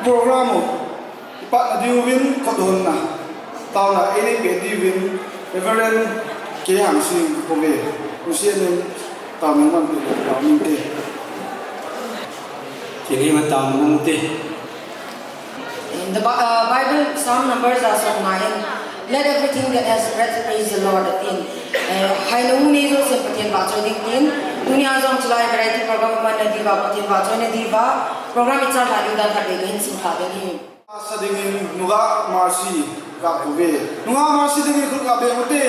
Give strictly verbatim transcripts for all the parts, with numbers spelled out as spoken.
Program u ipatna diuvin kot honna taona eina pe diuvin Reverend K Hangsing kouve. Nusia in taona man pe taona te. Kini ma taona te. In the Bi- uh, Bible, Psalm number ja song nine, let everything that has breath praise the Lord, atin. Eh, haina hung nei jousen Pathen vahchoi ding tin, tunia jong chulai variety program imanna diuva, Pathen vahchoina diuva, program ichan lhah diu dan khatvei kahin simlha ding ahi. Sa dingin Nungah Mercy ga kouve. Nungah Mercy dingin khut ga beng ute.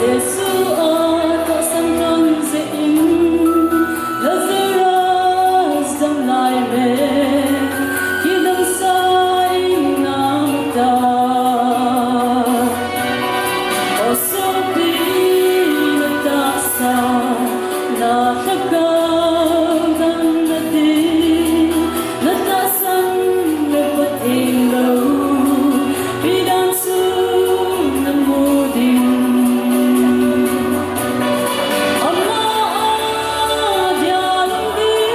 Jesu a tahsan tah jeh in Lazarus dam lai le kidang sa in amu tai. O sopi, na tahsa, na lhagao dang na ding, na tahsan le Pathen lou, ipi dan chu na mu ding. Ama a dia lungdei,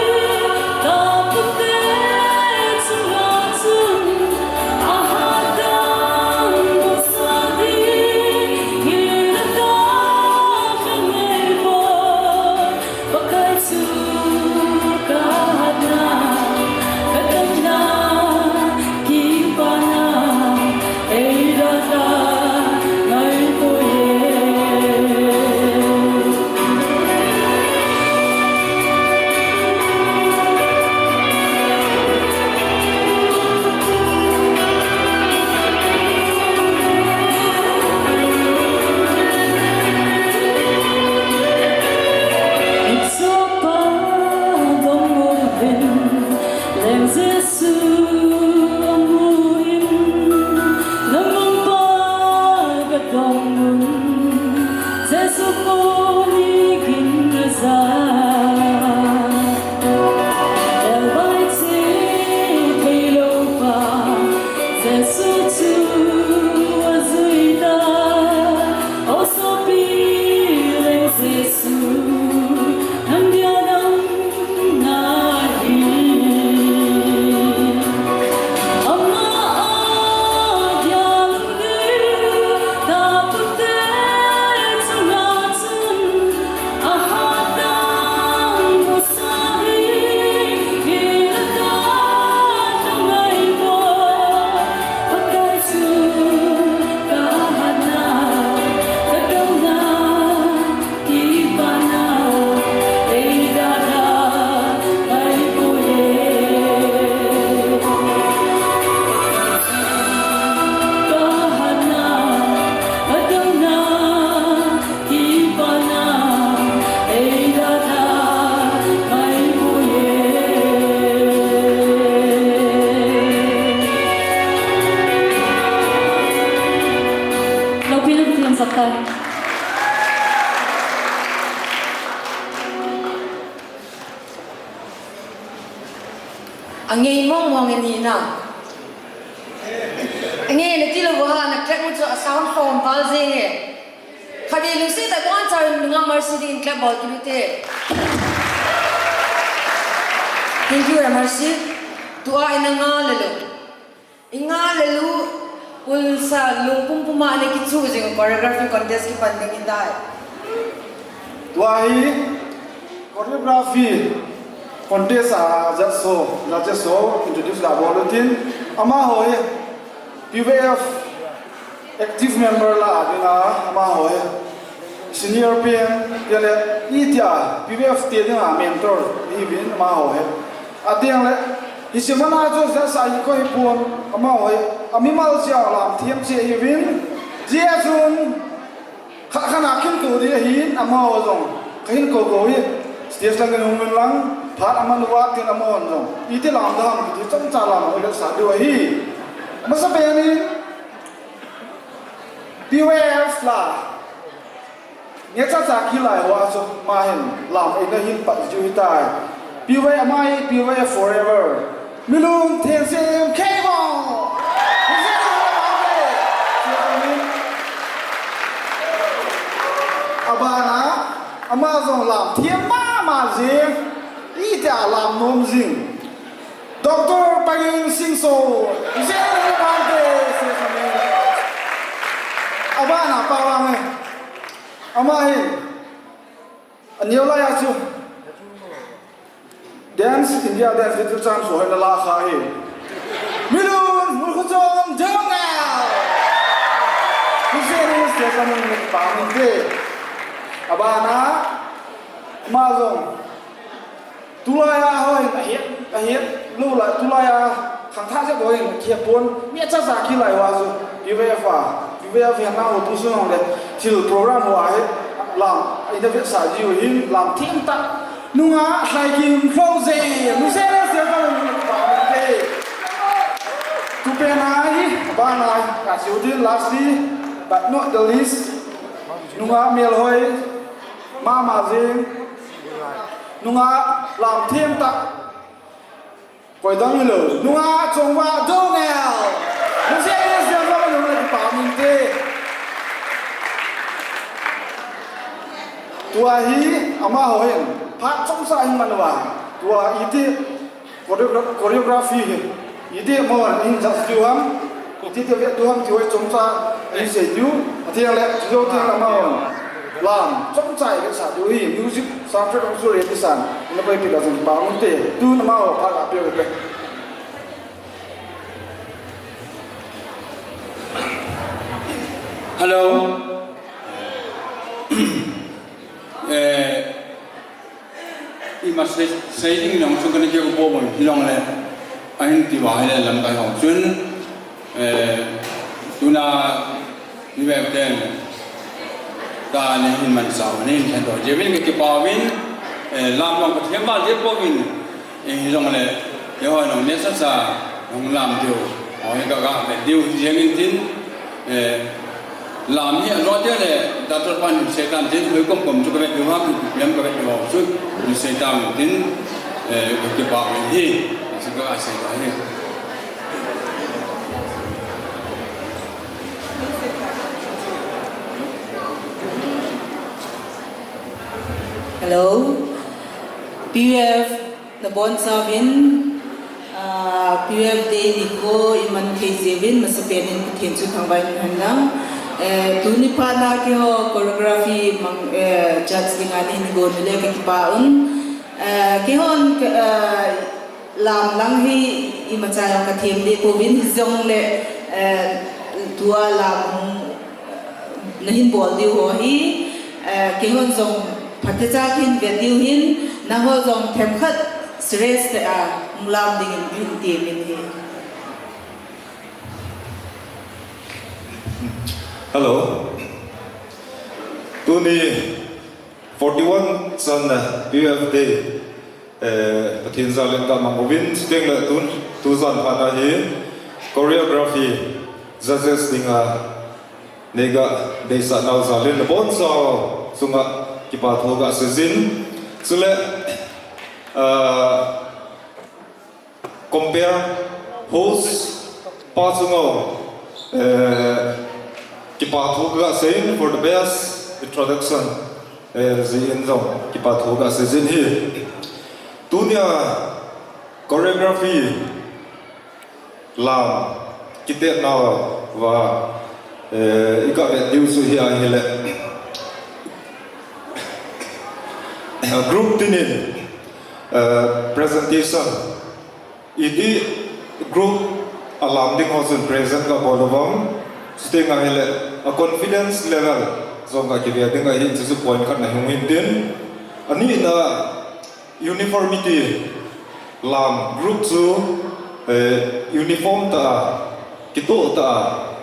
tapute chunga chun, ahat dan Leng Jesu amu in, lamang pa kadong un, Jesu koni gin aja. Elbai che thei lou pa, Jesu chu ajui ta. O sopi, Leng Jesu, nang dia dang nahi. Ama a dia lungdei, tapute chunga chun, ahat dan Angei mong mong e ni na. Nge, nati lou va, na clap mu chu a sound form val jeng e. Khatvei lungset tah a tuan cha nunga Mercy ding clap bol kit u te. Thank you, eh, Mercy. Tua ina nga le lou. Inga le lou, ulsa lungpum pum a ina kichu jing choreography contest kipan ding in dai. Tua hi choreography contest a judge ho, judges ho introduce la bol utin, amaho hi P V F active member la dinga, amaho hi senior pen, tia le, itia P V F te dinga mentor hi vin amaho hi. Atiang le, hi simana chu judge a hi ko hi pon, amaho hi, amimal sia lam thiam che hi vin, jia chun, Kha, kha na kin ko di ahin, amaho jong. Ka hin ko ko hi. Stage lang in hung in lang, phat aman uva tin amaho jong. Iti lam da ham, iti chomcha lam, ho le sa diu ahi. Masa pen in, P V F la. Nge cha cha kilai ho a chu, ma hin, lam ina hin pat diu hi tai. P V F amai, P V F forever. Milung theng sem khei bong. Theng sem khei bong. Abana, ama jong lam thiam mama jing. Itia lam nom jing. Doctor Pagin Singso. Theng sem khei bong te, theng sem khei bong. Abana, pawang e. Ama hin. Aneo lai a chu. Dance, India dance, little chance, so hai la la kha hi. Milun, Mulkhujom, Jongal. Hussein is the coming with Paminte. Abana, Mazong. Tulai a hoi, ahiat, ahiat, lula, tulai a, khangtha se hoi, kia pon, mi cha sa kilai wa so. P V F a, P V F a na ho tu su nong le, thil program ho a hi, lam, ina vetsah jiu hin, lam thim ta. Nunga, Hlaikim, Hloje, Nuse, Nuse, Nuse, Nuse, Nuse, Nuse, Nuse, Nuse, Nuse, Nuse, Nuse, Nuse, Nuse, Nuse, Nuse, Nuse, Nuse, Nuse, Nuse, Nunga, Melhoi, Mama Jing, Nunga, lam thim ta. Koi dang lo. Nunga chungva dongel. Nuse ni sia lo lo le pa min te. Tua hi amaho hin. Phat chomcha hin man va. Tua iti choreogra-, choreography hi. Iti mo hin just do ham. Iti te ve tu ham ti hoi chomcha, ahi sei diu, ati le, ti lo ti le ma hon. Lam, chomcha i vetsah diu hi, music, soundtrack hung chu ready san, ina pai pi la jong pa hung te, tu na ma ho pha la pe pe. Hello. Eh, Ima sei, sei ding nong chung kana keu po bon, hilong le, ahin ti va le lamkai ho chun, eh, tuna, ni ve ten, ta ni hin man sao, ni hin khen to, je vin ke kipa vin, eh, lam long ka thiam ba je po vin, eh, hilong le, ye ho nong ne sa sa, nong lam diu, ho ni ka ga me diu, je vin tin, Eh, lam hi a lo te le, Doctor Pan Satan tin, hoi kom kom chu ka vet diu ham, lem ka vet diu ham chu, Satan tin, eh, ka kipa hi, chu ka sei ta hi. Hello. P U F. Nabonchauvin, ah, P U F Day nikho iman thei jeh uvin masapen in Pathen chu thangvah in hen lang. Eh, tuni phat na keiho choreography mang, eh, judge dinga nahin gon u le kakipah un. Eh, keihon, eh, lam lang hi imacha jong kathem deh pouvin hijongle, eh, tua lam hung nahin bol diu ho hi, eh, keihon jong phatecha kahin vet diu hin, nangho jong themkhat serious tah a hung lam dingin kahin temin ahi. Hello. Tuni forty-one chan, eh, P U F Day. Eh, Pathen jal in kamang uvin, chuteng le tun, tujan phat a hi, choreography, judges dinga, neiga deisah nau jal in, nabonchau chunga kipa thu kasei jin. Chule, ah, compare, host, pa chunga, Eh, kipa thu kasei in for the best introduction. Eh, jeh in jong kipa thu kasei jin ahi. Tunia choreography lam kitetna uva, eh, i kavet diu chu hi ahile, group tin in, eh, presentation, iti group alam ding ho chun present kabol uvem, chuteng ahile a confidence level jong kakive ding ahi, chuchu point khat na hung hin tin. Anina, uniformity, lam group chu, eh, uniform tah a, kitoh tah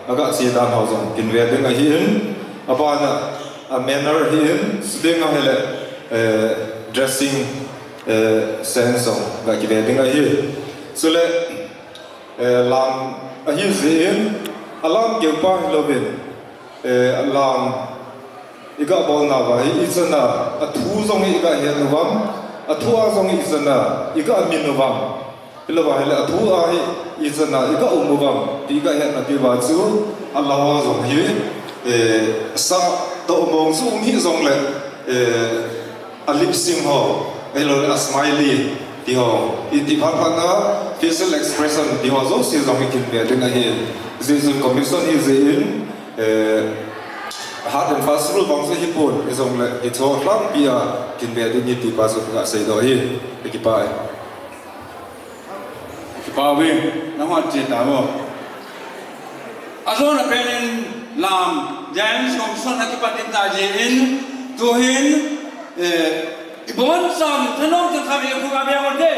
a, aga che dan ho jong kin ve ding ahin, abana, a manner ahin, chuteng ahile, eh, dressing, eh, sense jong ga kive ding ahi. Chule, eh, lam ahi jeh in, alam keu pa hilouvin, eh, alam i gabol nauva hi ichan a, athu jong hi i gahet uvam, athu a jong hi ichan a, i gamin uvam. Hilouva hile athu a hi ichan a, i ga um uvam, ti i gahetna diuva chu, alam a jong hi, eh, sah toh mong chu um hih jongle, eh, a lip sync ho, ahilouleh a smiley ti ho, iti phat phat na facial expression ti ho jouse jong hi kin ve ding ahi. Jeh chun commission hi jeh in, eh, hard and fast rule bang chu hipon, hijongle hicho lhangpi a kin ve ding ahi ti pa chu kasei doh ahi. Kakipah e. Kipah uve, nangho che tauvo. Ajona pen in lam, James Thomson a kipat in ta jeh in, tuhin, eh, ibonchauvin thanom chang khat vei khu ga bia mo te.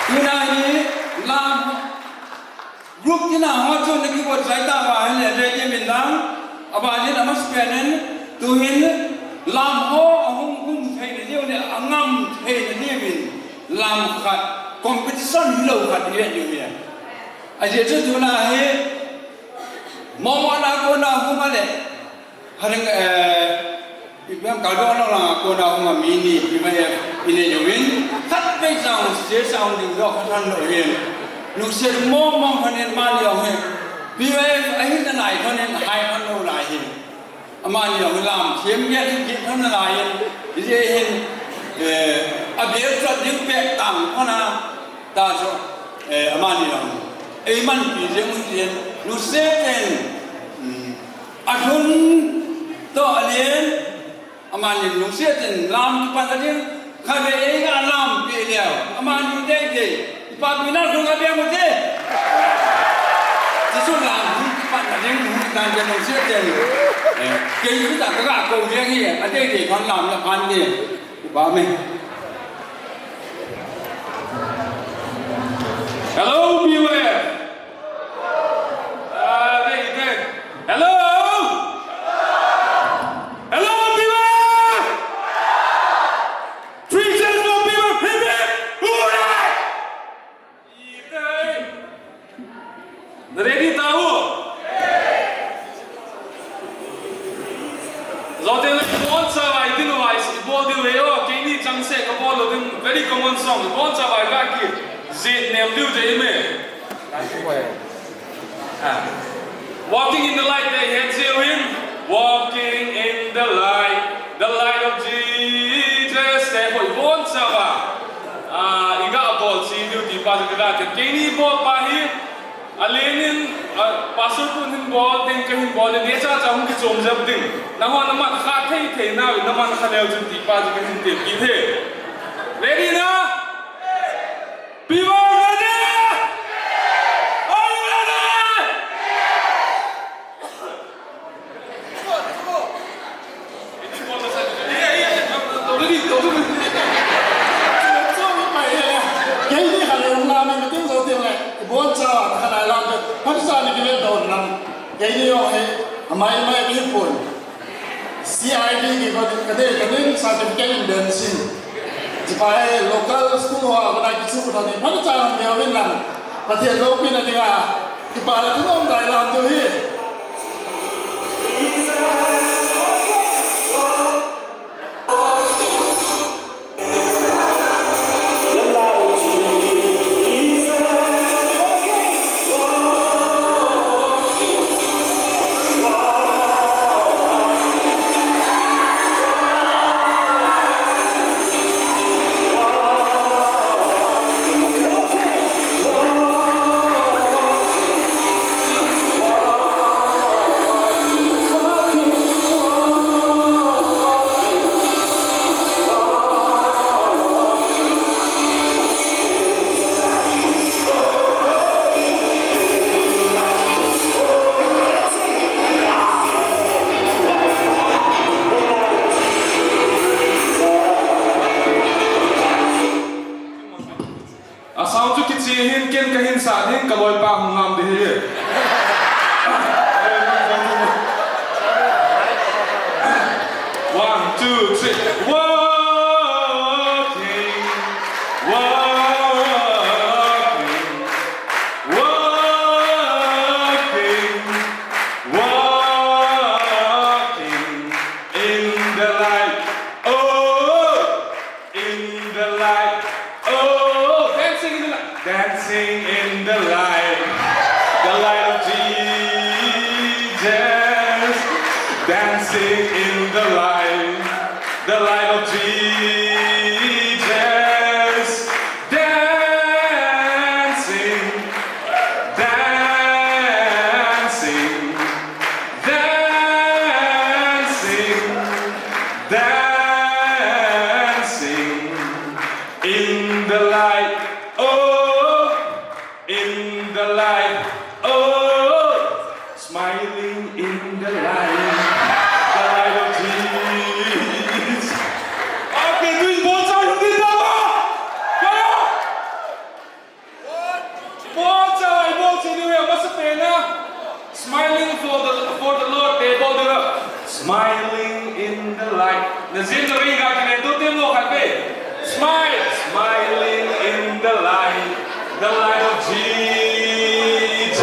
Tuna hi lam group tina ho chu na kibol chai tauva ahile ready min lang, abanin amasapen in, tuhin lam ho ahung gum theina diu le angam theina diuvin lam khat, competition hilou khat i ve diu ahi. Ajeh chu tuna hi, momo na kona hung a le, haring, eh, ipi ham, Karbi Anglong langa kona hung a mi ni, P Y F, i nei uvin, khatvei chang, sese chang ding joh khat than lou hin. Lungset mong mong khat in amani jong hi, P Y F ahi nalai khat in hai khat lou lai hin. Amani jong lam them ngen hi kit khat nalai hin, hijeh hin, eh, abel chat ding pet tang khat na, ta chu, eh, amani jong eimanpi jeng u hin, lungset in, um, alhun toh alen, amani lungset in lam kipan a ding, khatvei eiga lampi leu, amani deidei, ipa mina lhung a bia mo te. Chuchu lam hung kipan a ding, hung tan te lungset in, eh, kei chu ta kaga kou jeng hi, adeidei phan lam la phan ding. Amen. Hello, P Y F. Ah, thank you, thank you. Hello? Hello, P Y F! Three cheers for P Y F! Hip, hip! Hooray! Na ready tauvo? Jouse le, ibonchauva i tin uva i bol diu ahi o, keini chang seh kabol lou ding, very common song, ibonchauva i ga kijih nem diu ahi me. Ah. Walking in the light, they had to win. Walking in the light, the light of Jesus. Te ho ibonchauva. Ah, i ga bol chi diu ti pa chu ka ga te. Keini bol pa hi, alen in, ah, Pastor pu hin bol ding, ka hin bol ding, neocha cha hung kichom jep ding. Nangho naman kha thei thei nau, naman kha leu chun ti pa chu ka hin tepin ahi. Ready na? P Y F ready? Are you ready? Keini khat le hung lam in, ka tin jou tin le, ibonchauva, khat lai lam, phatsa ni kile don lam. Keini jong hi, amai mai ki pon. C I D ki ko ka dei ka nin certificate in den sin. Chipa hi local school ho a kona kichu ko ni, phatsa ni me win lang. Pathen loupina dinga, kipa le thanom dai lam diu ahi. Ken kahin sah ding, kaloipa hung ngam ding ahi. One, two, three. Walking, walking, walking, walking in the light. Oh, in the light. Oh, dancing in the light. Dancing in the light. The light of Jesus. Dancing in the light. The light of Jesus. Dancing. Dancing. Dancing. Dancing in the light, oh, in the light, oh, smiling in the light, the light of Jesus. Okay, doing both sides of the dollar. Come on. Smiling for the, for the Lord, table it up. Smiling in the light. Nazin na ring atin e, do temo khat be. Smile, smiling in the light, the light of Jesus.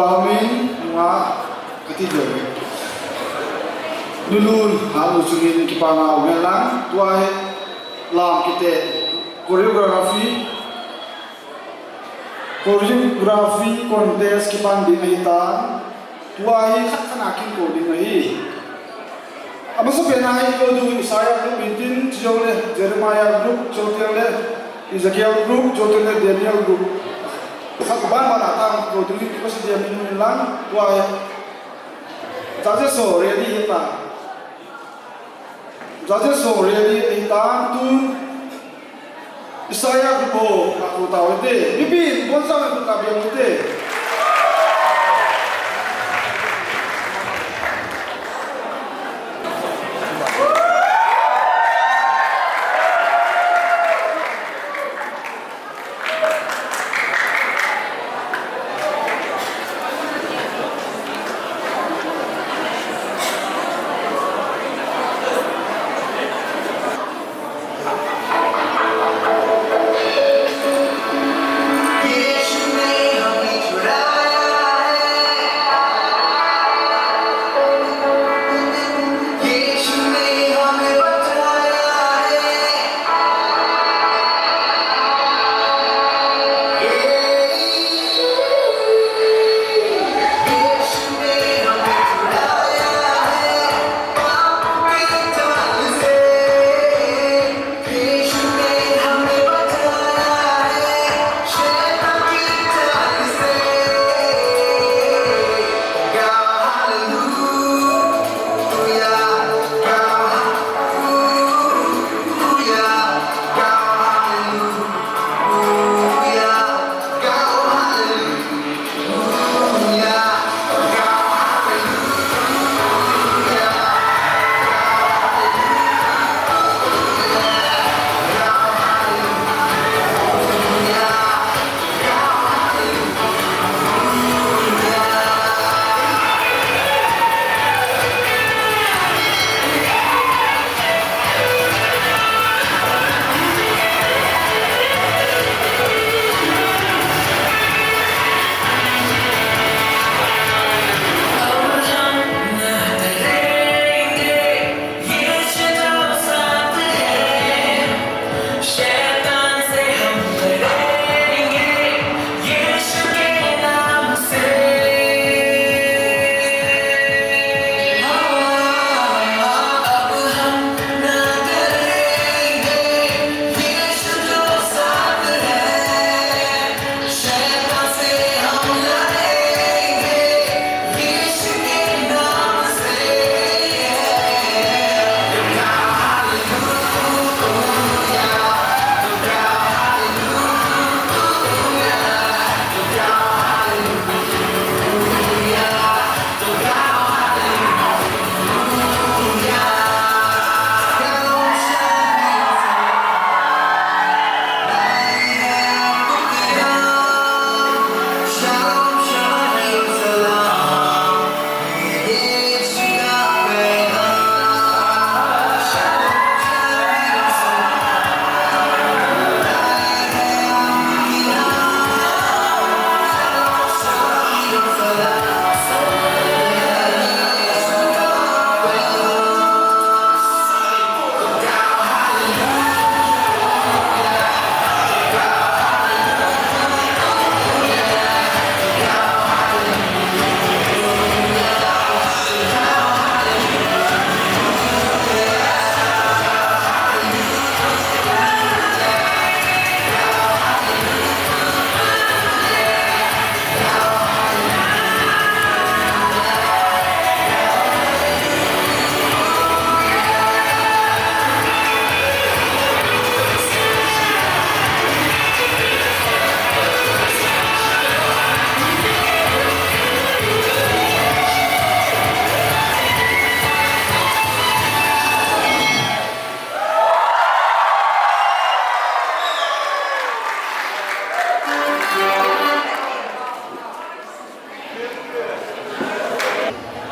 Amin, nunga kati deu. Nulun, hanu chungin kipana umen lang, tua hi lam kite choreography, choreography contest kipan ding ahitan, tua hi khat khat a kikou ding ahi. Amasapen a hi kou ding Isaiah group eighteen, chule Jeremiah group, chule Ezekiel group, chule Daniel group. Khat ban ban a tang kou ding, kou sa dia min lang, tua hi. Judges ho ready hita. Judges ho ready hita, tun Isaiah group ho, a kou tau hite. Mipin, bon sa mai kou ka biang hite.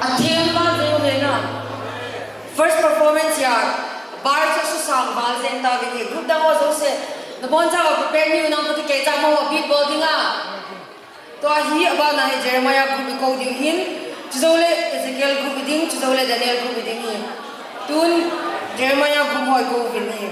Athem pa jong le na. First performance ya. Bar chu susang val jeng ta ve. Group dang ho jouse. Nabonchauva prepare ni u nang kati kei cha mo beat bol dinga. Tua hi abana hi Jeremiah group i kou diu hin, chujou le Ezekiel group i ding, chujou le Daniel group i ding hi. Tun Jeremiah group ho i kou uvin hi.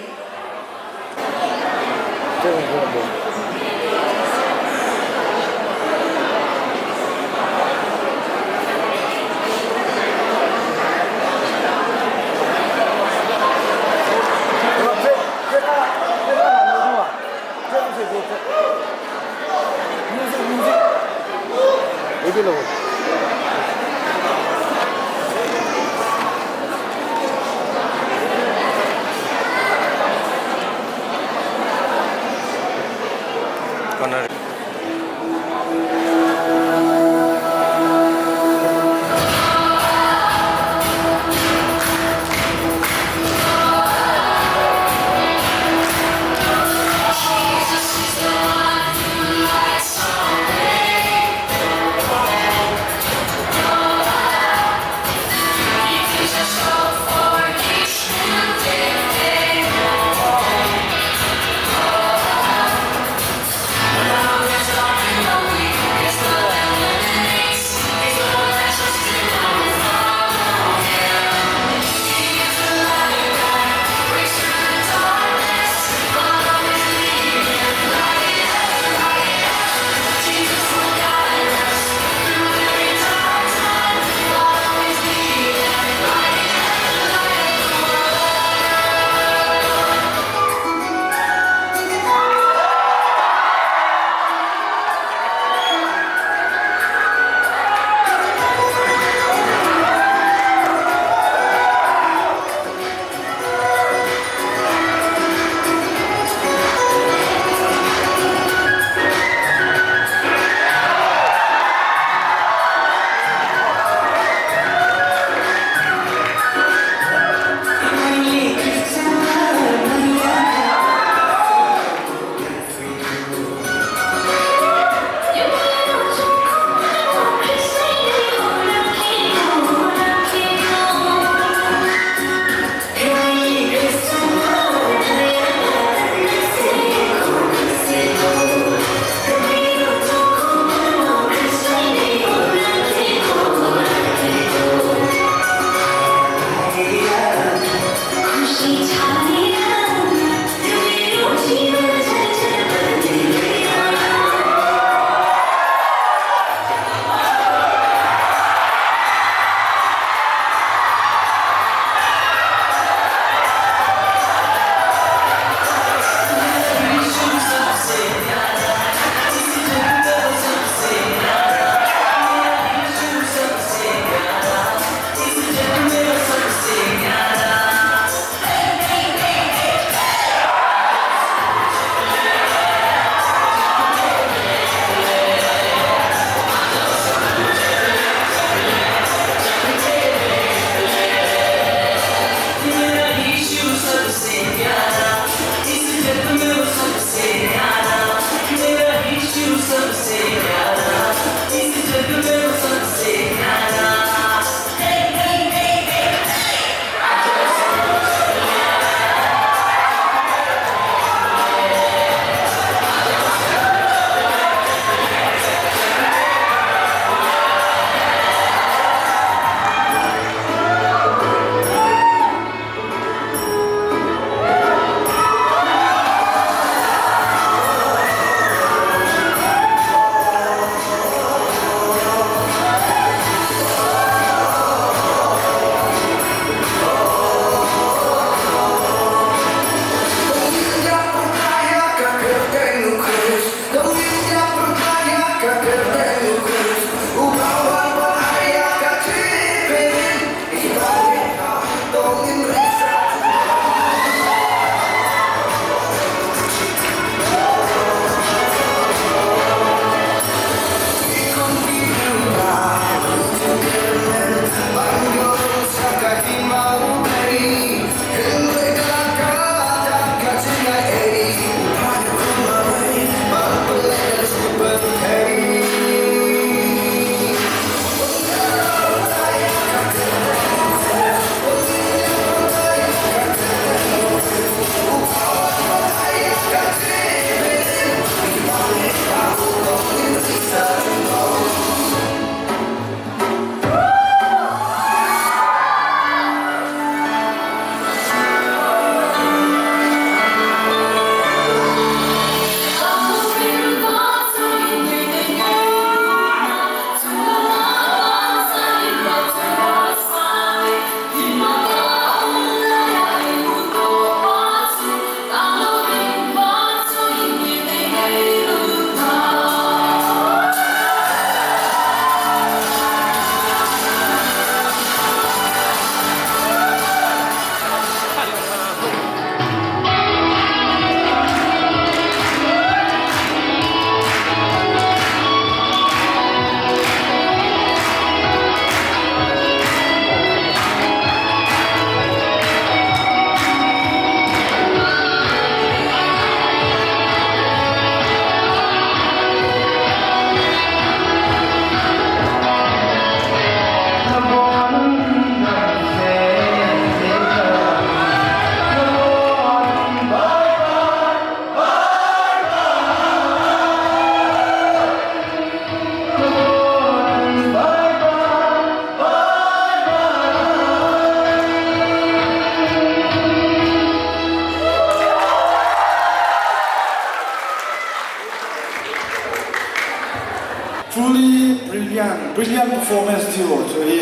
Brilliant performance ti ho chu hi.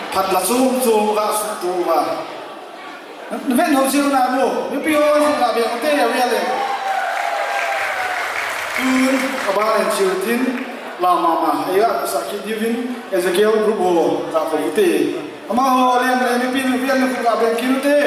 Phat la chom chom ga sut tu va. Ven ho chiu na mu. Mipi ho ga sut ga be te ya ve le. Tun aba en chiu tin la mama. Ei ga sa ki divin Ezekiel group ho ga ko te. Amaho lem le mipi nu vian nu khu ga be ki nu te.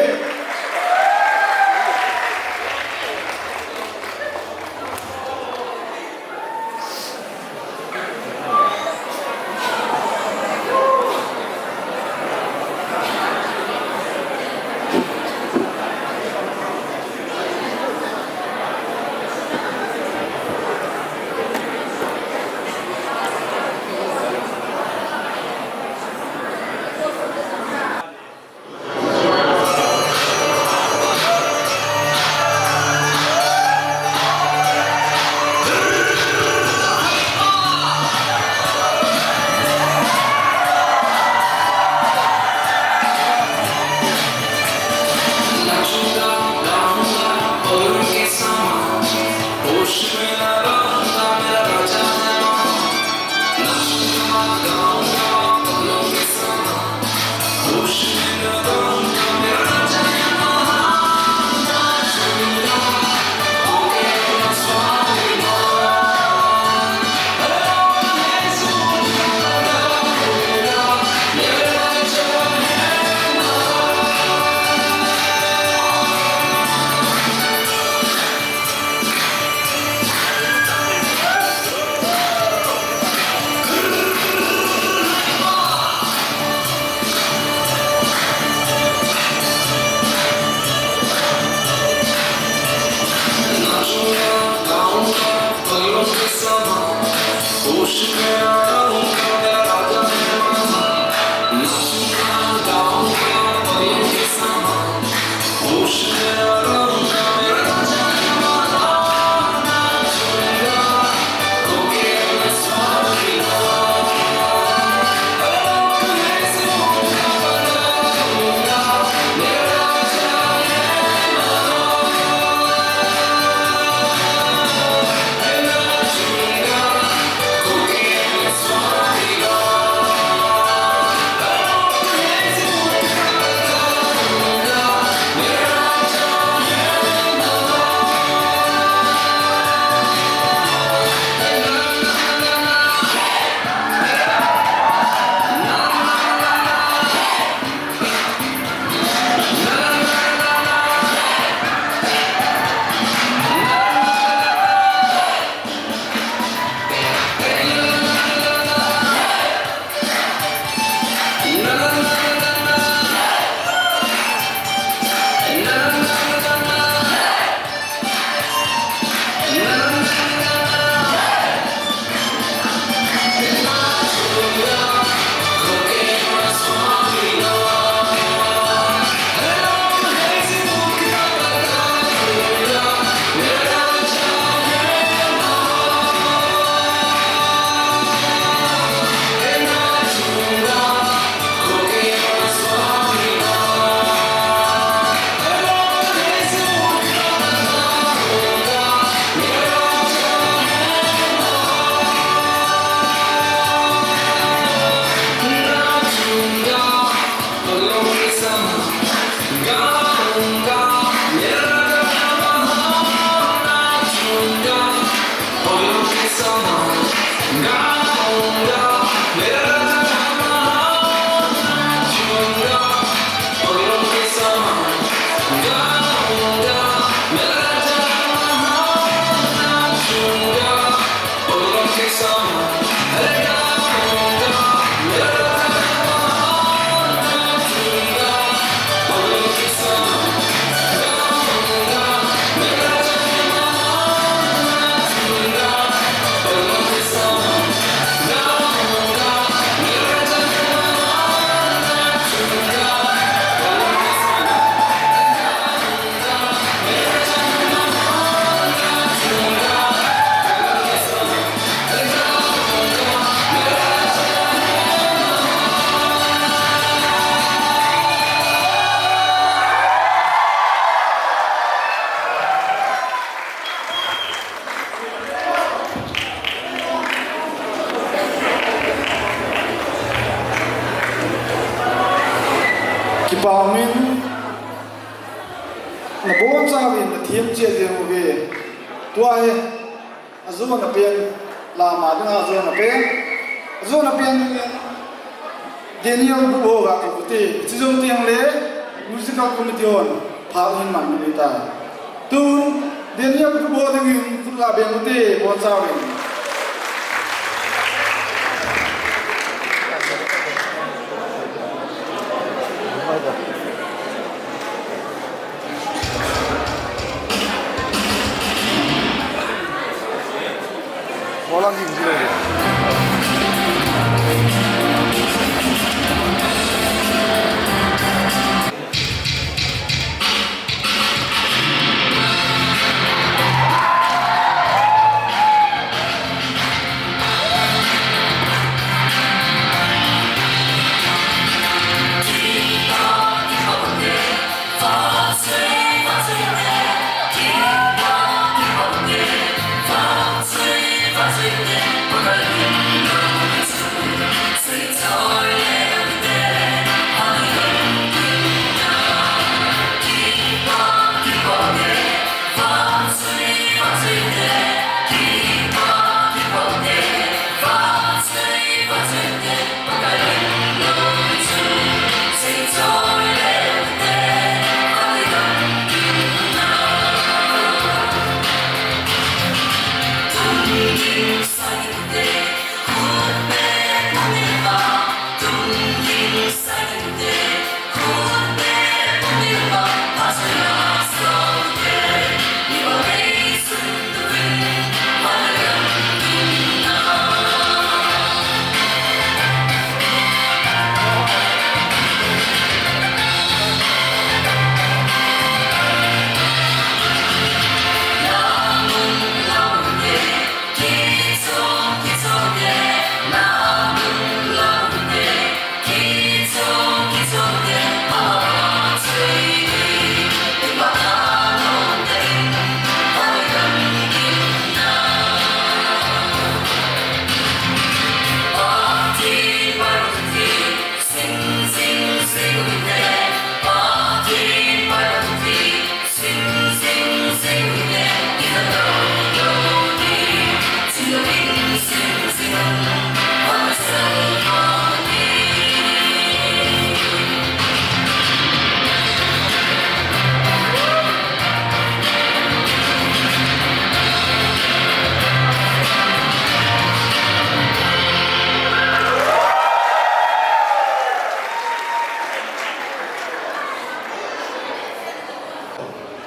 Kipah min, nabonchauvin nathem cheh jeng uve. Tua hi ajona pen, lama dinga ajona pen. Ajona pen dingin Daniel group ho ga kipute. Chujou teng le musical committee hon phat hin man ni ta. Tun Daniel group ho dingin khut la beng ute, bonchauvin.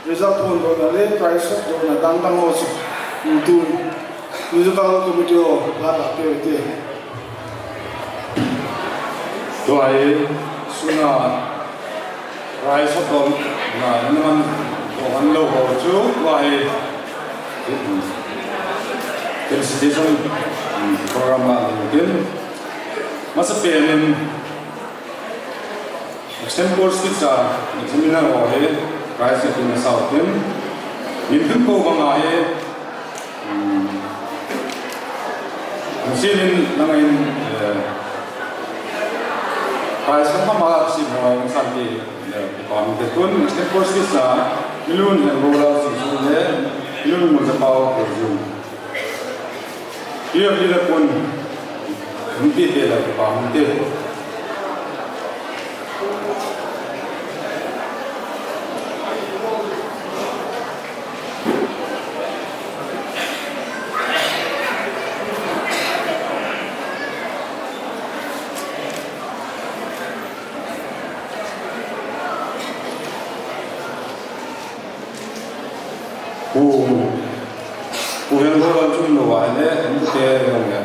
Result hon dohna le prize hon dohna dangdang ho chu, um, tun musical committee ho phat a pe ute. Tua hi suna prize hon dohna naman doh han lou ho chu tua hi, um, felicitation, um, program a lou tin. Masapen in extempore speech a examiner ho hi prize a kin asau tin, min tum ko banga hi, um, sinin lang in, eh, prize kama ma si mo in san ti, eh, pam te tun extempore speech a Milun Hengo Lal Singson le Milun Munjapao Kurjun. Pia pia pun, mpi pia la pa mpi. Pu, Pu Hengo Lal chun lou ahile, pu te lou le,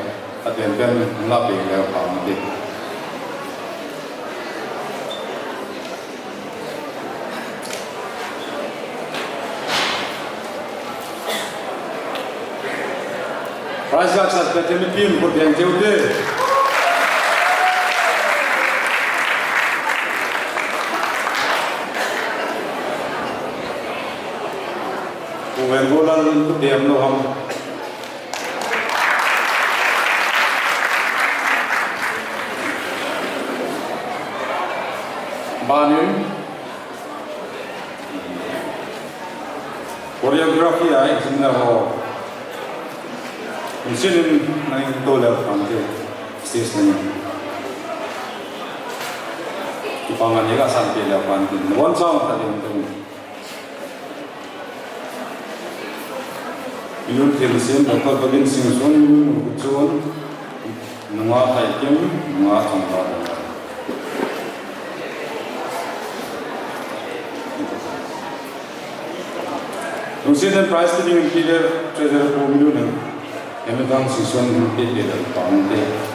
aden ben la pe le pa mpi. Prize ga sat pe te mi pin ko deng keu te. Pu Hengo Lal ko deng lou ham. Banin choreography a examiner ho. Insinin nangin to le pante stage nangin. Kipanga ni la san pe le pante. One sound ta ding tu. Milun Thilsin, Doctor Babin Singson, Milun Kuchun, Nunga Thaikim, Nunga Chongpa. Lungset in prize to ding in P D F Treasurer Pu Milun, Hamilton Singson, P P F Pangte.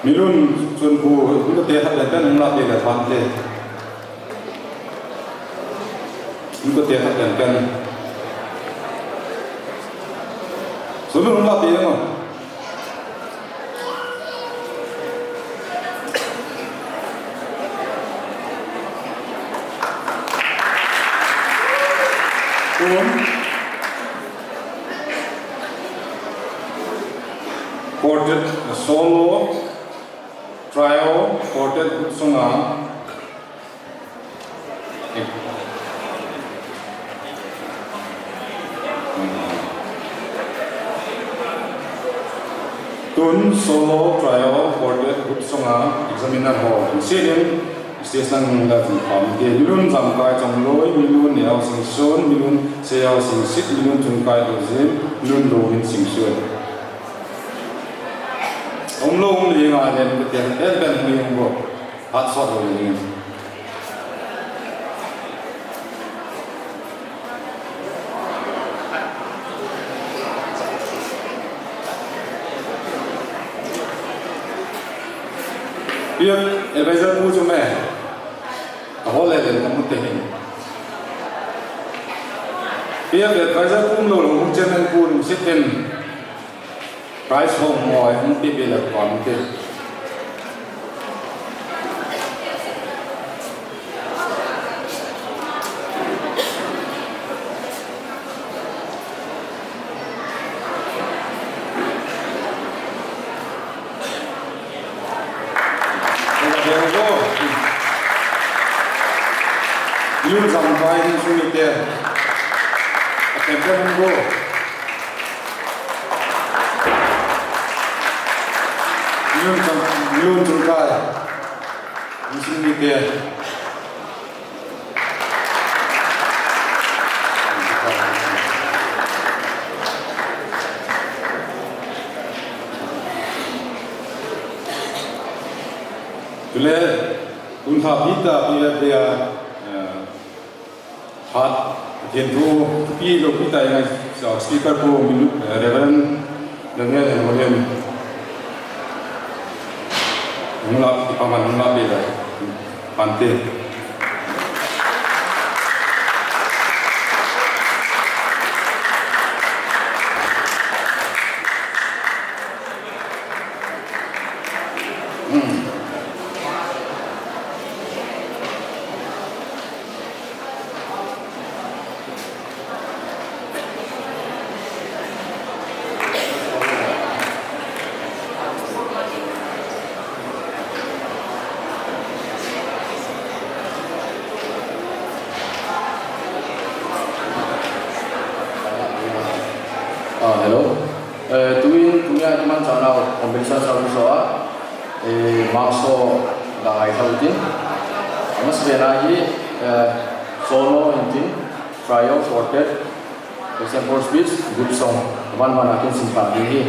Milun chun pu, hung kate khat le pen hung la te le pante. Hung kate khat le pen. Sulu hung la te mo. Tun. Quartet, solo, trio, quartet, good song, ah. Tun solo, trio, quartet, good song, ah, examiner ho. Sinin, stage nang la jin pam te. Milun Jamkai Chongloi, Milun Neo Singson, Milun Seo Singsit, Milun Chungkai Dojin, Milun Dohin Singson. Umlo um li nga len ke ten, ten pen mi um go. Hat sot ho li. P F advisor pu chu me. Ka hol le le ka mu te hin. P F advisor pu lo lo mu chairman pu lo sit in. Prize ho mo ai hung pe pe le pam te. Yun Jamkai Insung mite. Atem pe hung go. Yun Jam-, Yun Jamkai Insung mite. Chule, tun tha pi ta pi le dia, eh, hat, Pathen thu, pi lo pi ta ina, so, speaker pu, min, eh, Reverend Daniel Hemoriam. Nung la, ipa man nung la pe la. Pante. Hmm. Ah, hello. Eh, tuin, tunia kimanchah nau compensation service ho a, eh, marks ho ga ngai thou tin. Amasabena hi, eh, solo hintin, trio, quartet, example speech, group song, van van a kin sim pan ding hi.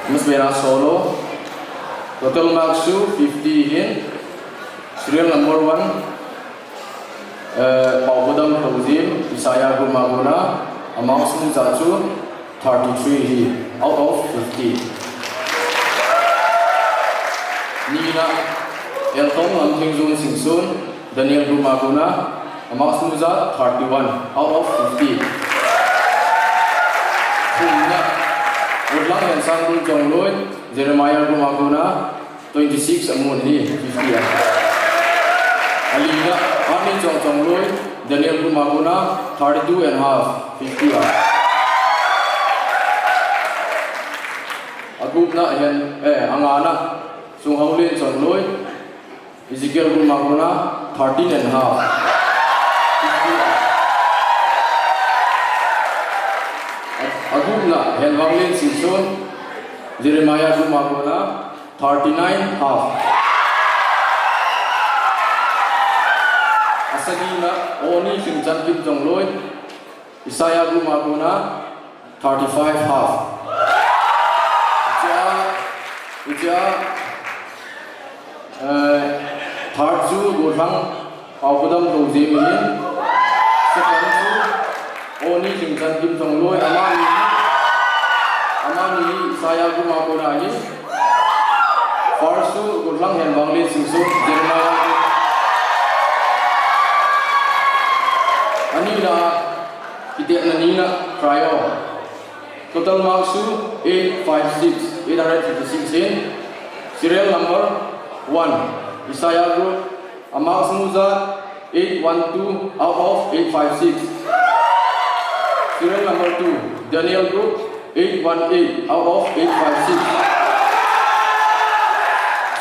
Amasabena solo, total marks chu fifty hin, serial number one, eh, Paubodam Lhoujim, Isaiah group a kona, a marks hung ja chu thirty-three hi, out of fifty. Nina, Elton Lamthingjung Singson, Daniel group a kona, Amax Muzat, thirty-one out of fifty. Thumna, Rutlang Hensang Bun Chongloi, Jeremiah Group a kona, twenty-six amun hi, fifty a. Alina, Army Chong Chongloi, Daniel Group a kona, thirty-two and half, fifty a. Agupna, Hen, eh, angana, Sung Haulen Chongloi, Ezekiel Group a kona, thirteen and half. Agupna, Henwanglin Singson, Jeremiah Group a kona, thirty-nine half. Asagina, Oni Singchan Kim Chongloi, Isaiah Group a kona, thirty-five half. Hichea, hichea, eh, third chu Gothang Paukudam Lhoujim ahin. Second chu Oni Jingchan Kim Chongloi, amani, amani Isaiah Group a kona ahin. First chu Gothang Henwanglin Singson, Jeremiah Group. Anina, Kitepna nina, trio. Total marks chu eight five six, eight hundred fifty-six in. Serial number one, Isaiah Group, a marks mujat eight one two out of eight five six. Serial number two, Daniel Group, eight one eight out of eight five six.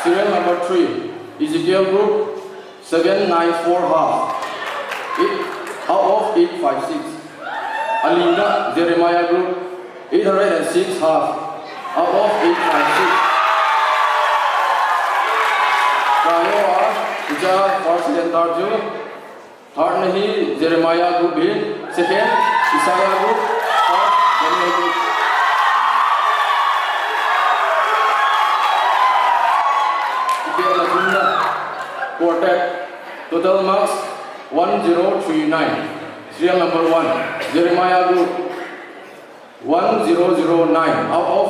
Serial number three, Ezekiel Group, seven nine four half, eight, out of eight five six. Alina, Jeremiah Group, eight hundred and six half, out of eight five six. Trio a, hichea first, second, third chu. Third na hi Jeremiah Group hi, second, Isaiah Group, third, Daniel Group. Ipi na thumna, quartet, total marks, one zero three nine. Serial number one, Jeremiah Group, one zero zero nine out of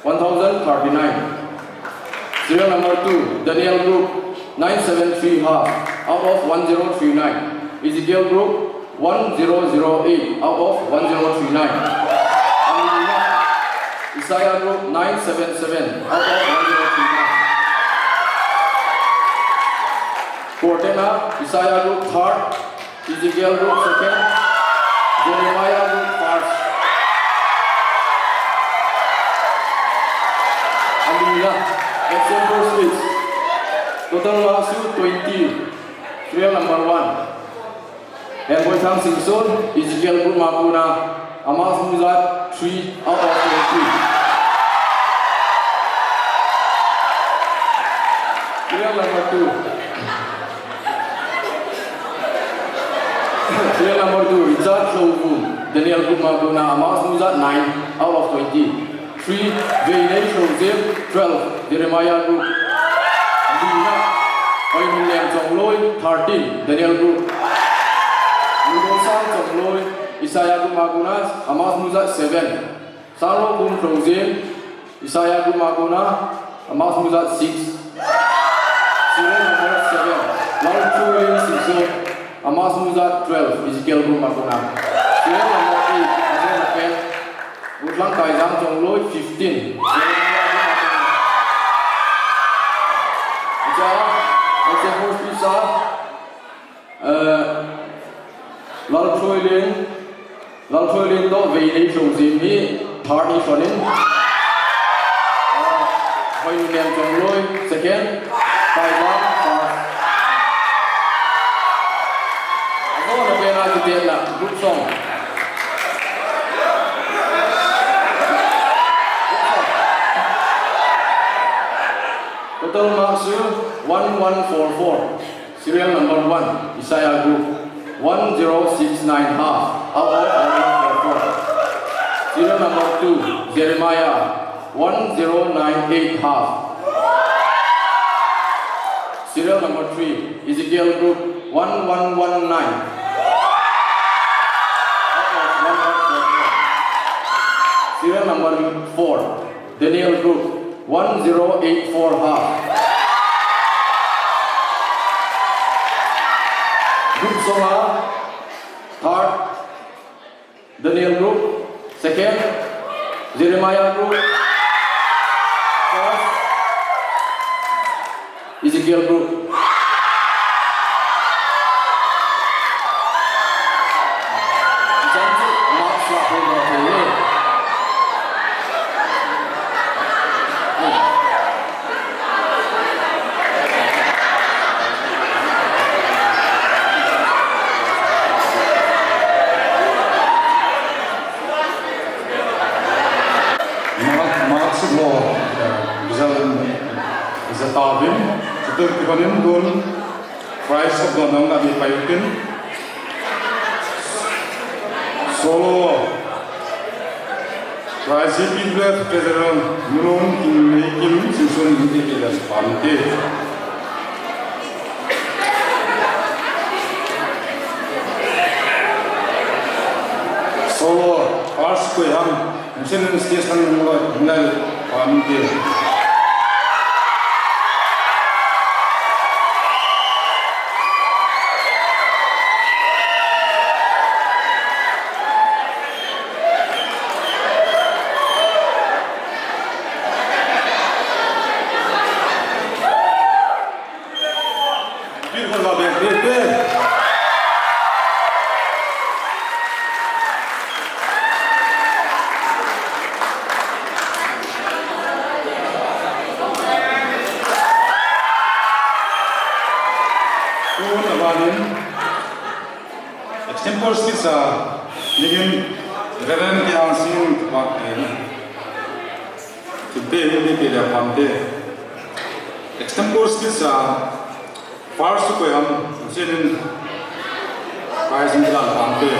one thousand thirty-nine. Serial number two, Daniel Group, nine seven three half out of one zero three nine. Ezekiel Group, one zero zero eight out of one zero three nine. Isaiah Group, nine seven seven out of one zero three nine. Quartet na, Isaiah Group third, Ezekiel Group second, Jeremiah Group first. Alina, example six. Total marks chu twenty. Serial number one, Henboithang Singson, Ezekiel Group a kona, a marks mujat three out of twenty. Serial number two. Serial number two, Richard Lhouvum, Daniel Group a kona, a marks mujat nine out of twenty. Three, Veinei Lhoujim, twelve, Jeremiah Group. Lina, Hoinunnem Chongloi, thirteen, Daniel Group. Mudonsang Chongloi, Isaiah Group a kona, a marks mujat seven. Sanglokum Lhoujim, Isaiah Group a kona, a marks mujat six. Serial number seven, Lalthuilin Singson, a marks mujat twelve, Ezekiel Group a kona. Serial number eight, Azena Pen, Gutlang Kaijang Chongloi, fifteen. Acha, acha, first pisa, eh, Lalthuilin, Lalthuilin toh Veinei Lhoujim hi third ni sonin. Eh, Hoinunnem Chongloi, second. Kaijang, first. Agona pena kitepna, group song. Total marks chu one one four four. Serial number one, Isaiah Group, one zero six nine half, out of one one four four. Serial number two, Jeremiah, one zero nine eight half. Serial number three, Ezekiel Group, one one one nine. Out of one one four four. Serial number four, Daniel Group, one zero eight four half. Group Sola, third, Daniel group, second, Jeremiah group, first, Ezekiel group. Mark, Mark sibol, eh, result jatah uvin, chuti kipan in tun prize of the honor a mi pai utin. Solo. Rajiv Treasurer Nulong Kingneikim Singson Hindi Village Pante. Solo, first koi ham, Muslim Station Nulong Pante. Extempore speech a, nigin Reverend K R Singh pa, eh, Chinte Hindi Village Pante. Extempore speech a, first koi ham, sinin prize in Pante.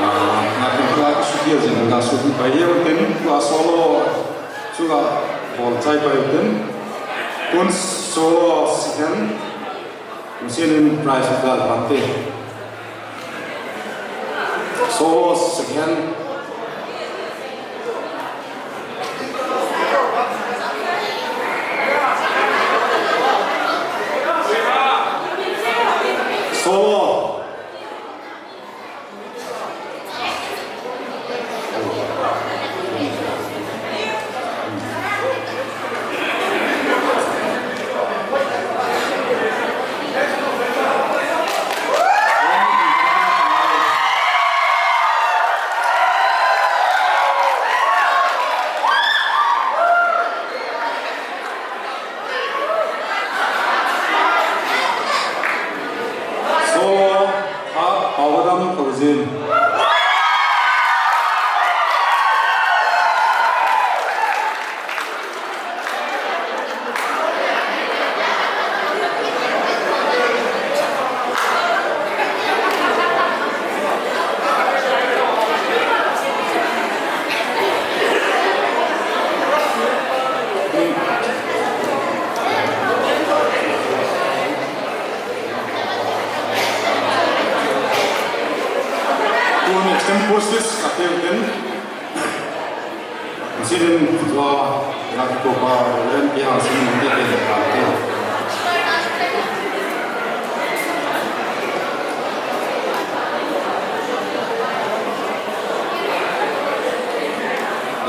Ah, na kin tua ka suti a jin, na suti pai hiu tin, tua solo, suga bol chai pai tin, kun solo second, Muslim prize of the Pante. Solo second. Solo. Solo, half, Pawadam Thousand. Tun extempore speech a pe u tin. Sinin tua, na ko pa, ren pia, sinin te ke le pa te.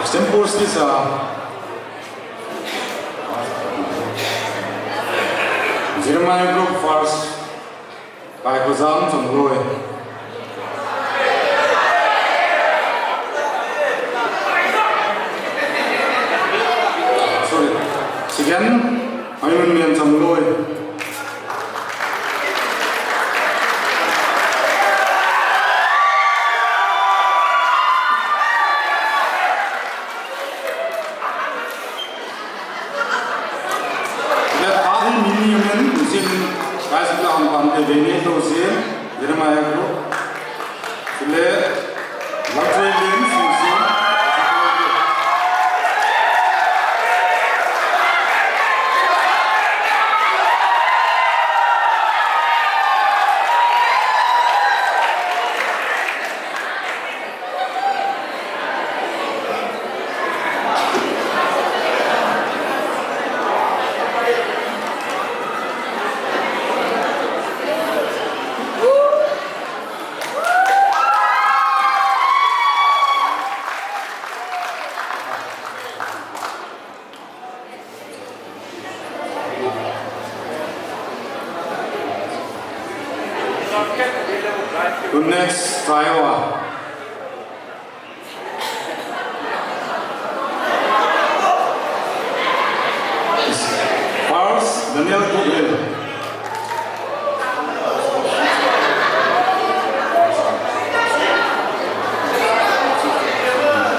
Extempore speech a, Jeremiah group first. Kaikhojang Chongloi. Sorry. Second, Ainunlian Chongloi. Nei to sin, Jeremiah Group. Chule, Lamchoi Lim, Sing Sing. Tun next, Taiwan. First, Daniel Kude.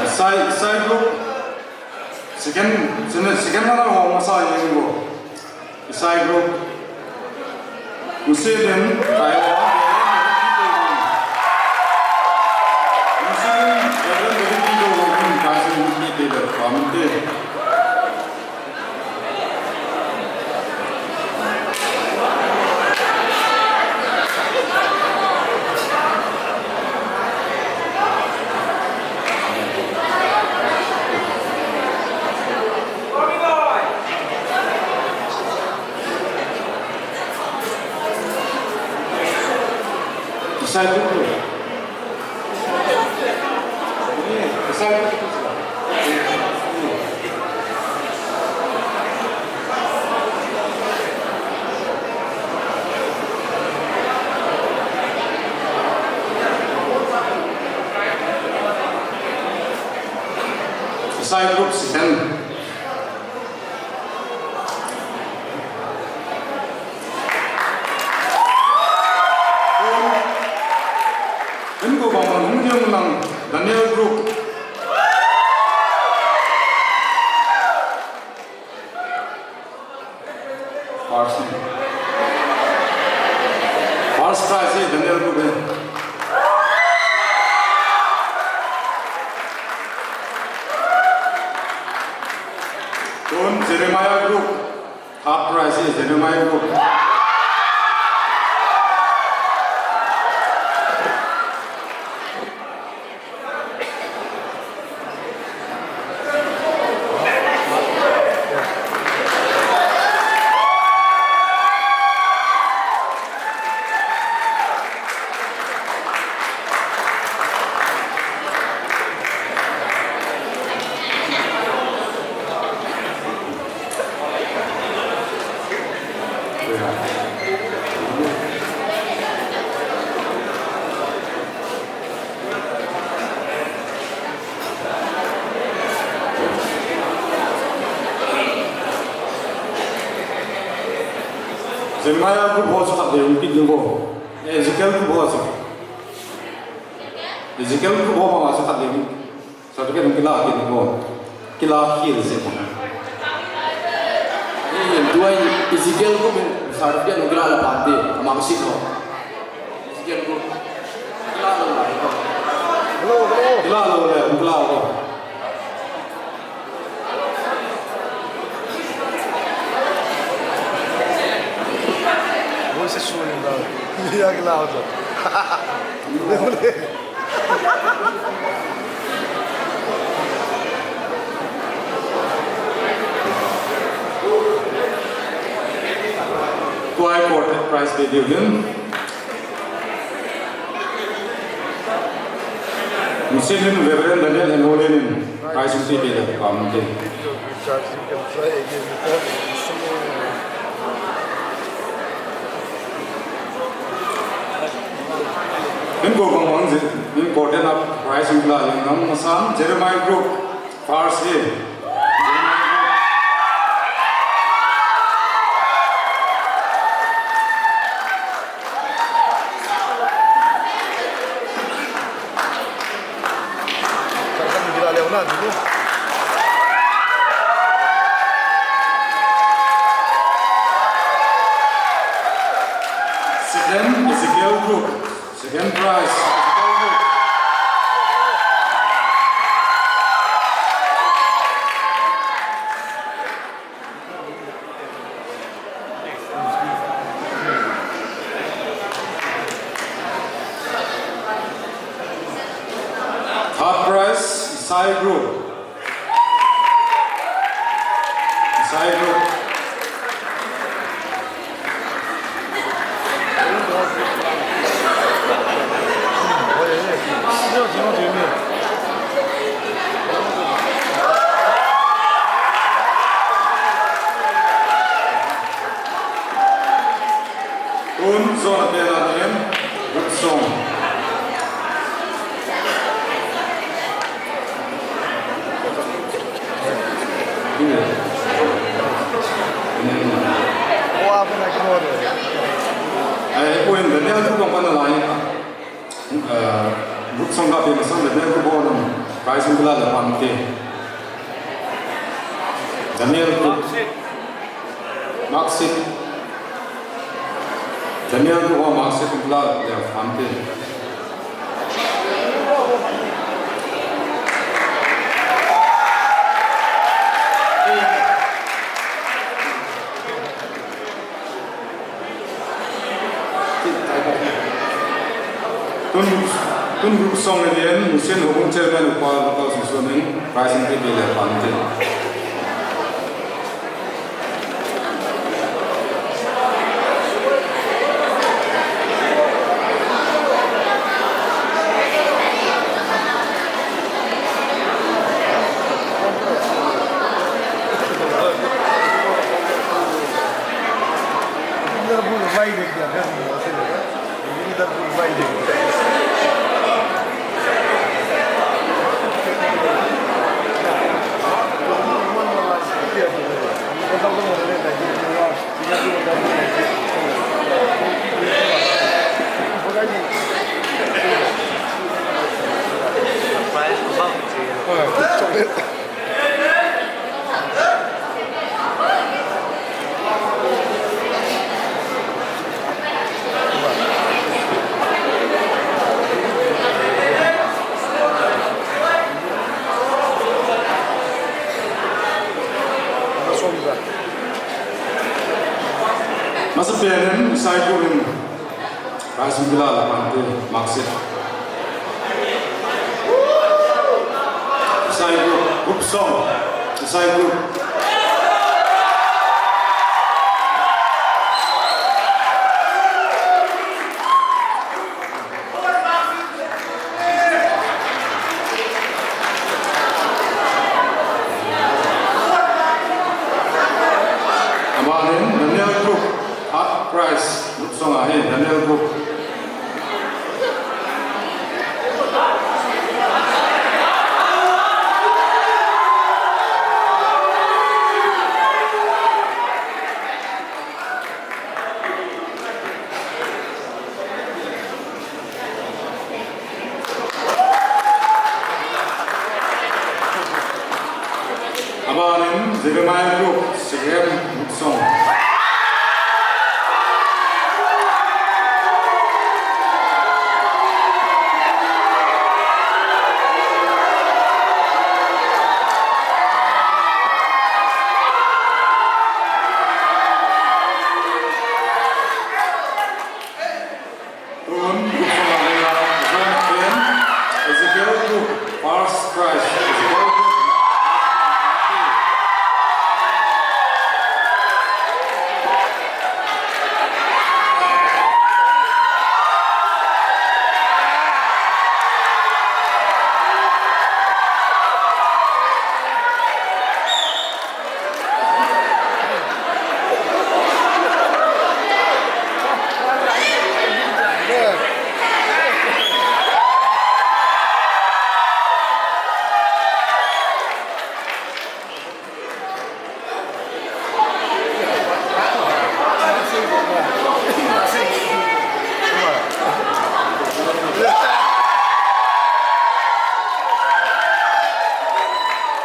Side, side group. Second, second, second na ho masa yeng go. Isai group. Muslim, Taiwan, Muslim, Reverend David Kido, Muslim, Muslim, Muslim, Muslim. Disciple. Disciple. Disciple, stand. Inko bang bang hung jeng lang Daniel Group. First. First prize hi Daniel Group hi. Tun Jeremiah Group. Third prize hi Jeremiah Group. Jeremiah group ho chu khat le hung kit ding ko. Ezekiel group ho chu. Ezekiel group ho ma chu khat le hung. Certificate hung kila kit ding ko. Kila khel jeng ko. Ni tua Ezekiel group certificate hung kila la pante. Ama ko sit ho. Hello, hello. Hello, hello, hello. Voice is showing down. Yeah, hello. Tua hi quartet prize pe diu hin. Muslim Reverend Daniel Henolin in prize hung pe diu le kam te. Inko bang bang jin, inko ten up prize hung la in nang masang Jeremiah Group. First hi. Second. Prize. Third prize, Isai Group. Isai Group. Tun jona pen a dingin, Group song. Ai, ui, Daniel Group kong pana lai. Eh, Group song kape masang Daniel Group ho nang prize in kila le pan te. Daniel Group. Mark sheet. Daniel Group ho mark sheet in kila le pan te. Tun, tun Group song le ding, Mission Houbung Chairman Upa Lal Singson in, prize in kila le pan te. Masapen in Isai Group in prize in kila le pan te, mark sheet. Isai Group, Group song. Isai Group. Amanin Daniel Group, third prize, Group song ahi, Daniel Group. Abanin Jeremiah Group, Sikhem Group song. Tun, Group song a dinga, John Pen, Ezekiel Group, first prize, Ezekiel Group.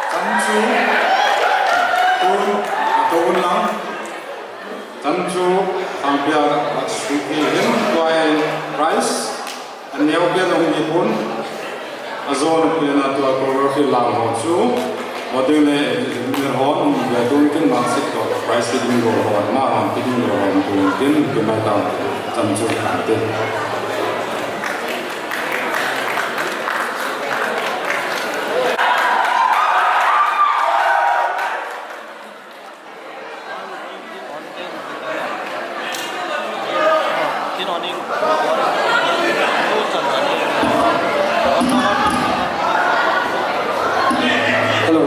Chanchu, tun, tun lang. Chanchu, Thangpia, Suki, Lim, Tuai, Price. Neo pen hung hi pon. Ajona pen a tua choreography lang ho chu. Model le engineer ho, um, le tun kin ma sik to, prize giving ho, ma han giving ho, tun kin, kin ma ta, cham chu kan te. Hello.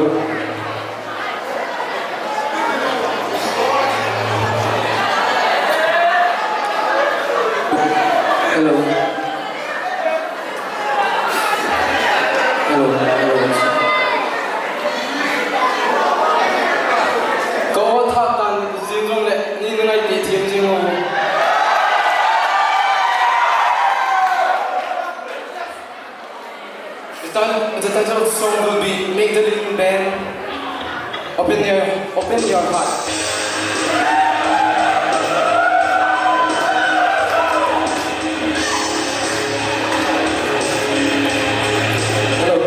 Hello. Hello, hello. Ka aw thah tan jing jong le, ni na ngai ti thiam jing lo. The title, the title of the song will be Magdalene Band. Open your, open your heart. Hello.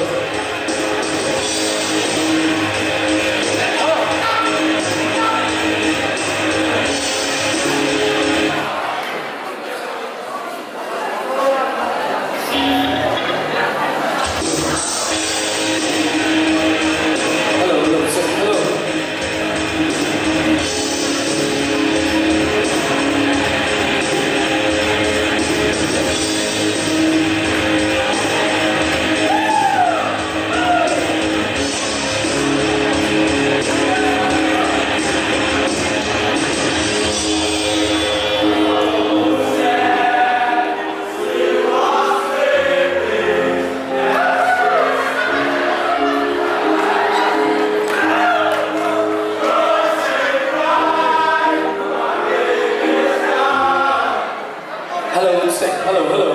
Hello, check. Hello, hello.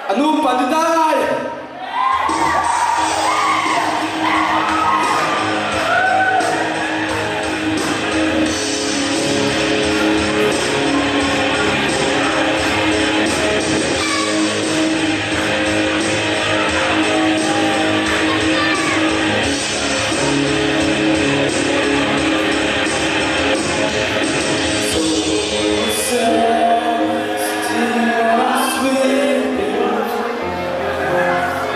Anu Pandit.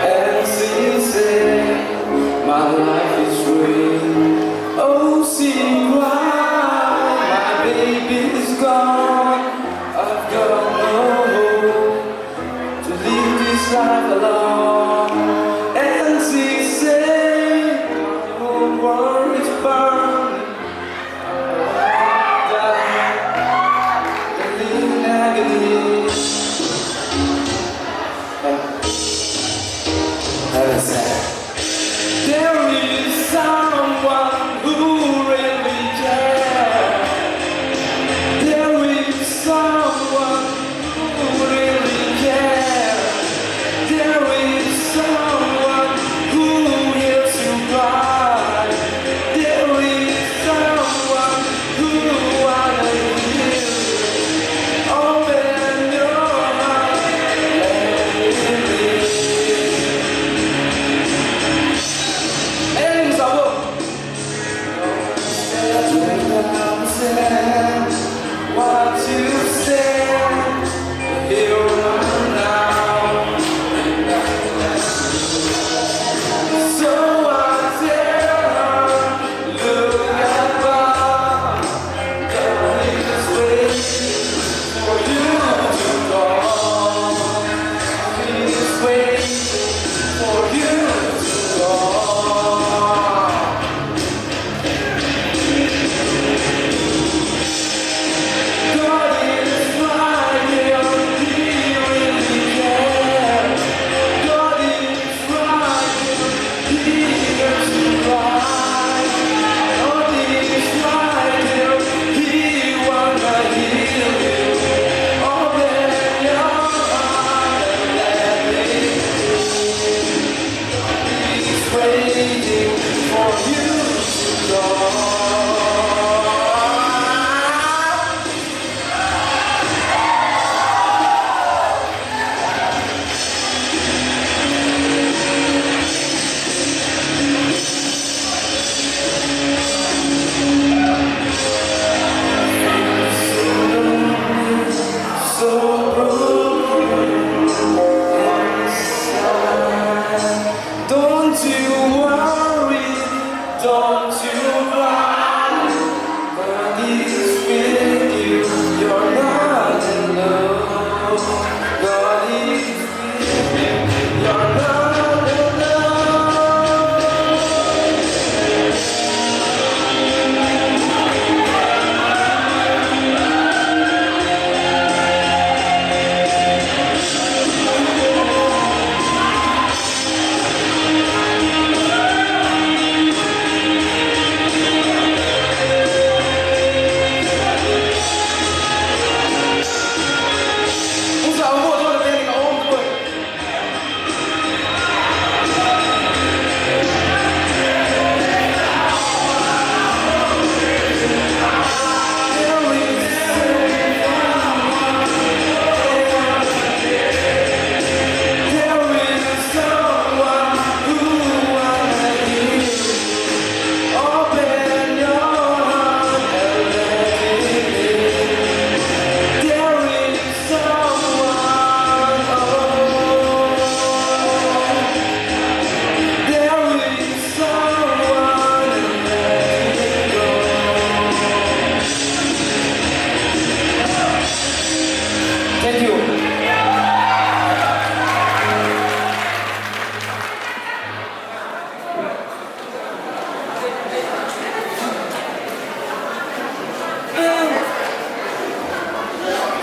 And she said, "My life is ruined." Oh, she cried, "My baby is gone. I've got no hope to live this life alone." And she said, "My whole world is burning. There is someone who really cares. There is someone who really cares. There is someone who hears you cry. There is someone who wanna hear you. Open your heart, let it in. Hey, Zabo. What you say, here now. So I tell her, look at God, God is waiting for you to call. He is waiting for you to call.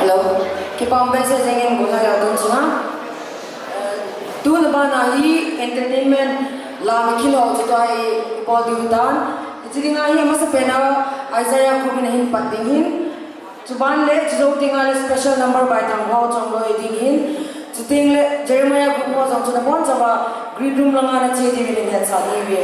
Hello. Kipah behseh jengin golhang jaltun chunga. Tuna bana hi entertainment lam i kilo chu tua i bol diu tan. Hiche dinga hi amasa pena Isaiah Group in ahin pat ding ahin. Chuban le chujou dinga le special number by Thangbou Chongloi ding ahin. Chuteng le Jeremiah Group ho jong chu nabonchauva green room langa nache diuvin hetsah nahi uve.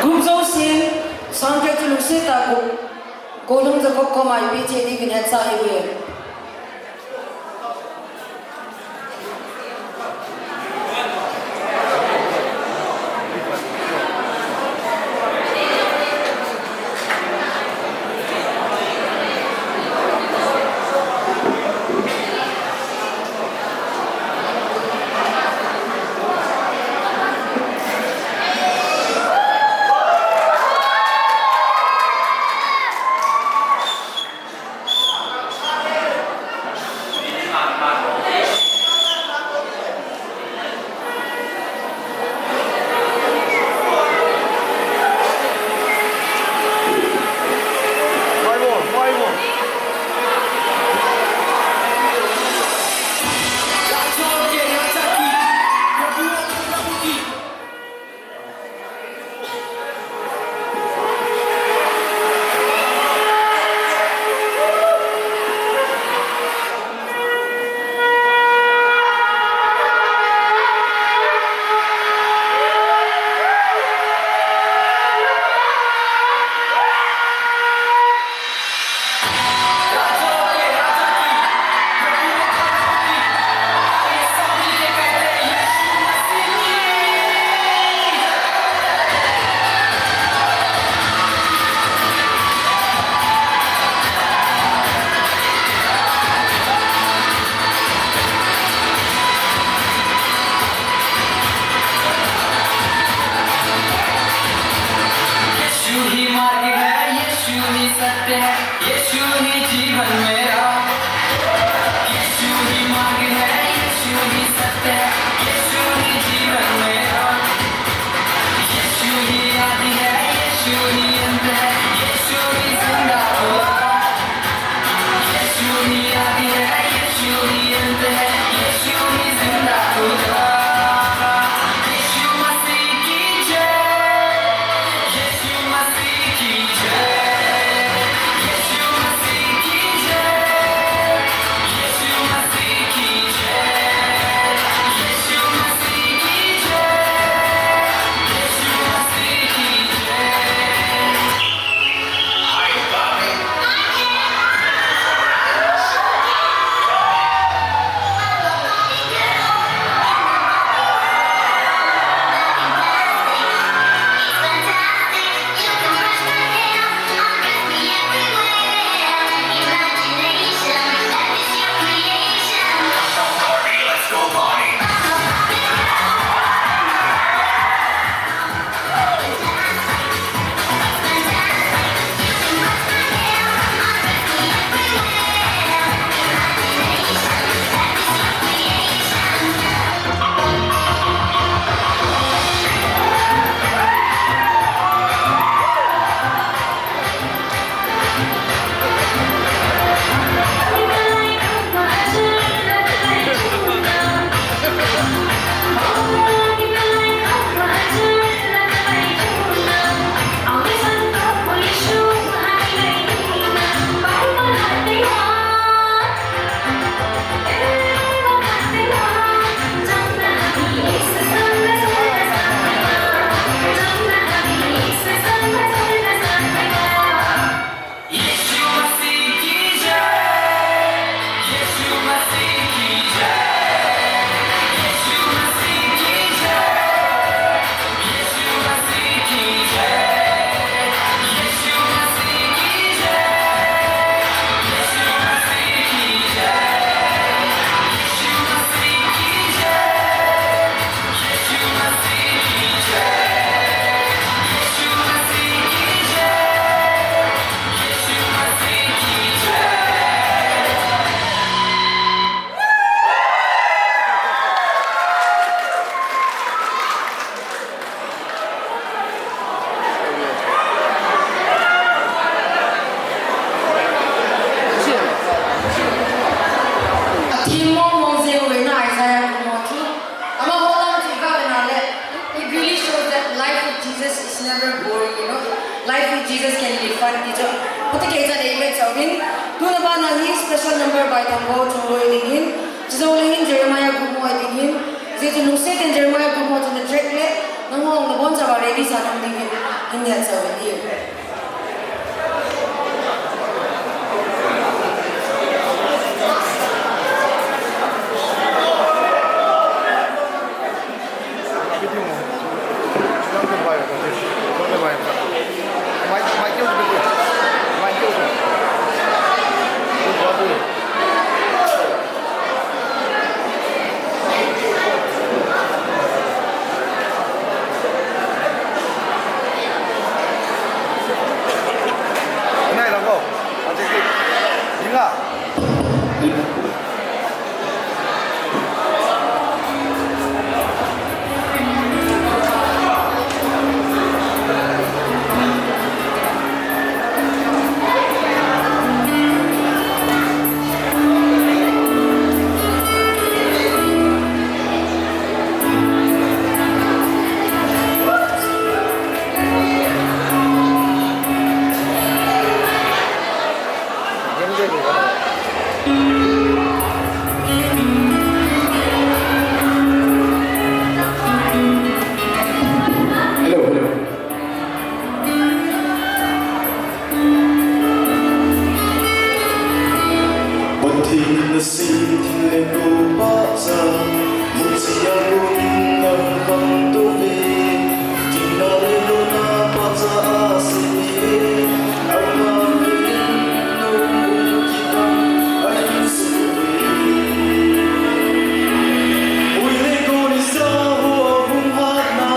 Group jousen, sangkeh chu lungset tah a, Golhang Jacob koma ipe cheh diuvin hetsah nahi uve. Jeremiah Kumo chun na track le, nangho nabonchauva ready sa nom dingin, hin neh chauve. Hello, hello. Pathen nasem thil le tou pachat, muchi a lungin nang khangtou ve. Thina le lona pachat a seiye, ama le lungin kitang a insung ve. Ui le kou ni sa ho a hung hatna,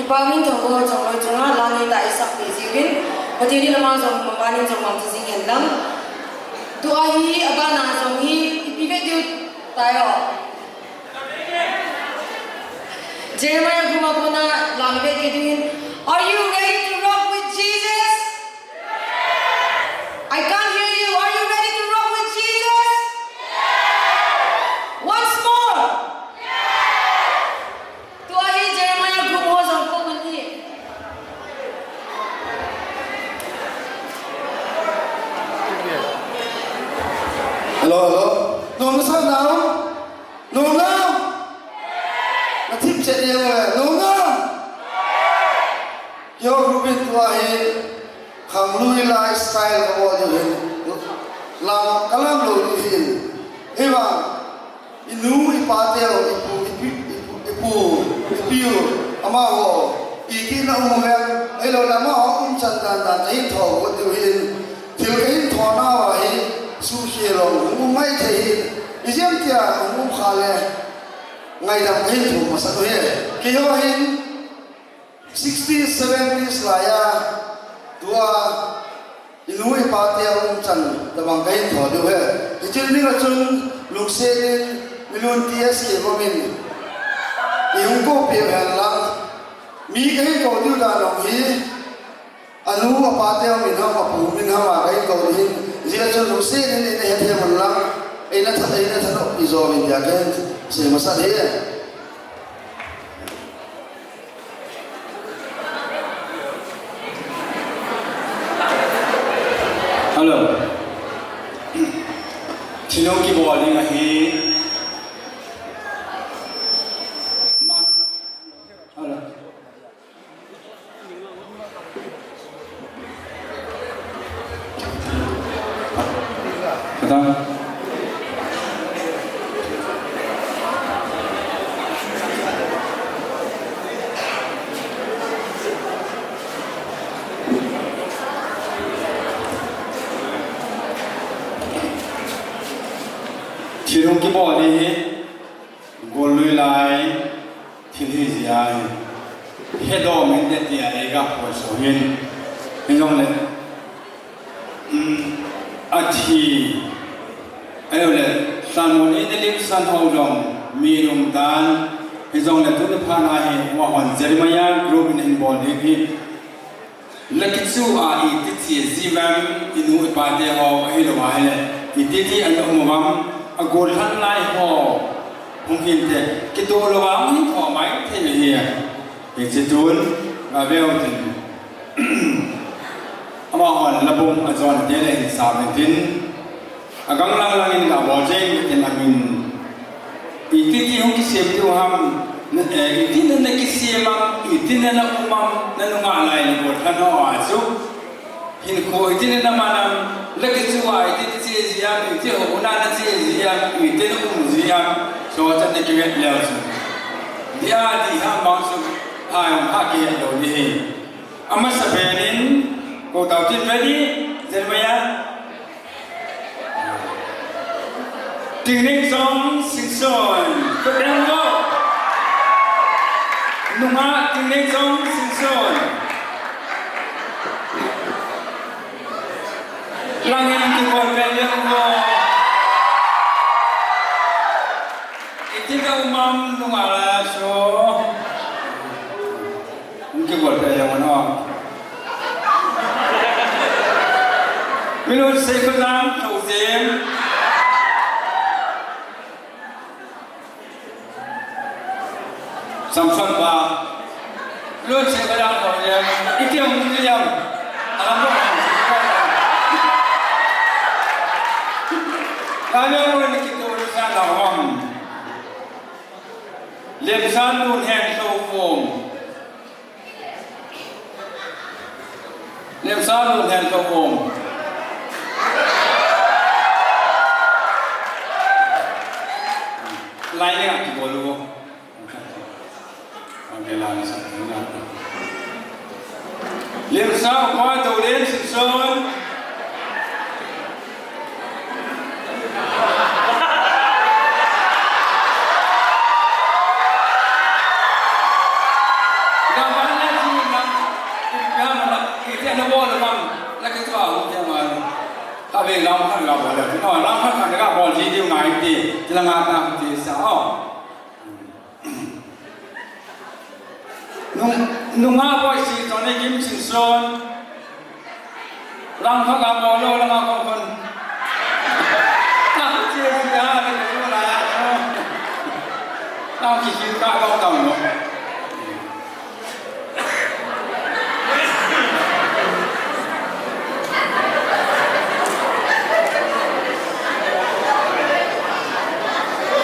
Pangin thong ho chongloi chunga lang hi ta isah pe jiuvin, Pathen in ama jong mamanin jong mang jing hen lang. Tua hi abana jong hi ipi ve diu tayo. Jeremiah gum a kona lang ve diu hin. Are you ready to rock with Jesus? I can't hear you. Are you ready to rock with Jesus? Once more. Tua hi Jeremiah gum ho jong ko man hi. Hello, hello. Nom sa nao? Nom nao? Na thip che ne we. Nom nao? Yo, Rubin, tua hi khanglui lai style ka bol diu hin. Lam, ka lam lou diu hin. Hi vang, inu, ipa teu, ipu, ipi, ipu, ipu, ipiu, amaho, iti na um uvem, ahilou le amaho umchan dan dan, ka hin thou got diu hin. Thil ka hin thou nau ahi, suhkhel lou, um ngai thei hin. Ijeh ham tia, um kha le, ngaidam ka hin thou masa diu hi. Keiho hin, sixties, seventies lai a, tua, inu ipa te umchan tabang ka hin thou diu hi. Hiche ding a chun lungset in Milun T S K Bom in eihung kou peh u hen lang. Mi ka hin kou diu dan jong hi, anu apa te min ham, apu min ham a ka hin kou diu hin. Hijeh a chun lungset in eina hethem un lang. Eina tha, eina thanop pi jo uvin tia ka hin sei masa hi. Hello. Thil hung kibol ding ahi. Ma-, hello. Kata. Thil hung kibol ding hi. Gollui lai thil hi jeh ahi. Hedoh min te tia eiga phonso hin. Hijongle, um, athi, ahiloule, lhanmon eina limsan ho jong, mi lungtan, hijongle tuni phat a hi, amahon Jeremiah group in ahin bol ding hi. La kichu a iti che jiuvem, inu ipa te ho, ahilou ahile, iti ti ana um uvem, agol lhan lai ho, hung hinte, kitoh louva hung hin thou mai thei ahi. Hiche tun, gaveu tin. Amahon la bung ajon te le hin sa tin. Agang lang lang in abol jeng tin amin. Iti ti hung kisem diu ham, na, eh, iti na na kisem am, iti na na um am, na nungah lai ni bol than ho a chu. Hinkho iti na na man am, la kichu a iti ti che ji am, iti ho na na che ji am, iti na um ji am, so chan na kivet leu chu. Dia di ha mang chu, ha yong ha kihet lou di hi. Amasa pen in, kou tau tin ready, Jeremiah. Tingnengjong Singson. Kut dang lo. Nungah Tingnengjong Singson. Langin kibol pen ding lo. Iti na um am nungah la so. Hung kibol pen ding lo. Milun Seikholjang Thoujim. Samson pa. Milun Seikholjang Thoujim. Iti hung ni jam. Alam bo. Kami orang ni kita urusan awam. Lemsan Lunhen Lhouvom. Lemsan Lunhen Lhouvom. Lai ni a kibol u. Lemsan Upa Toulen Singson. Iti ana bol le bang, la ke tua hu te ma. Ka ve lam khat ga bol le. No, lam khat khat ga bol ji diu ngai ti. Ti la nga ta ti sa o. Nung, nunga boi si to ne Kim Sing Son. Lam khat ga bol lo, lam khat kon. Ta ti si a ni ko la ya. Ta ki ki ka ba ta no.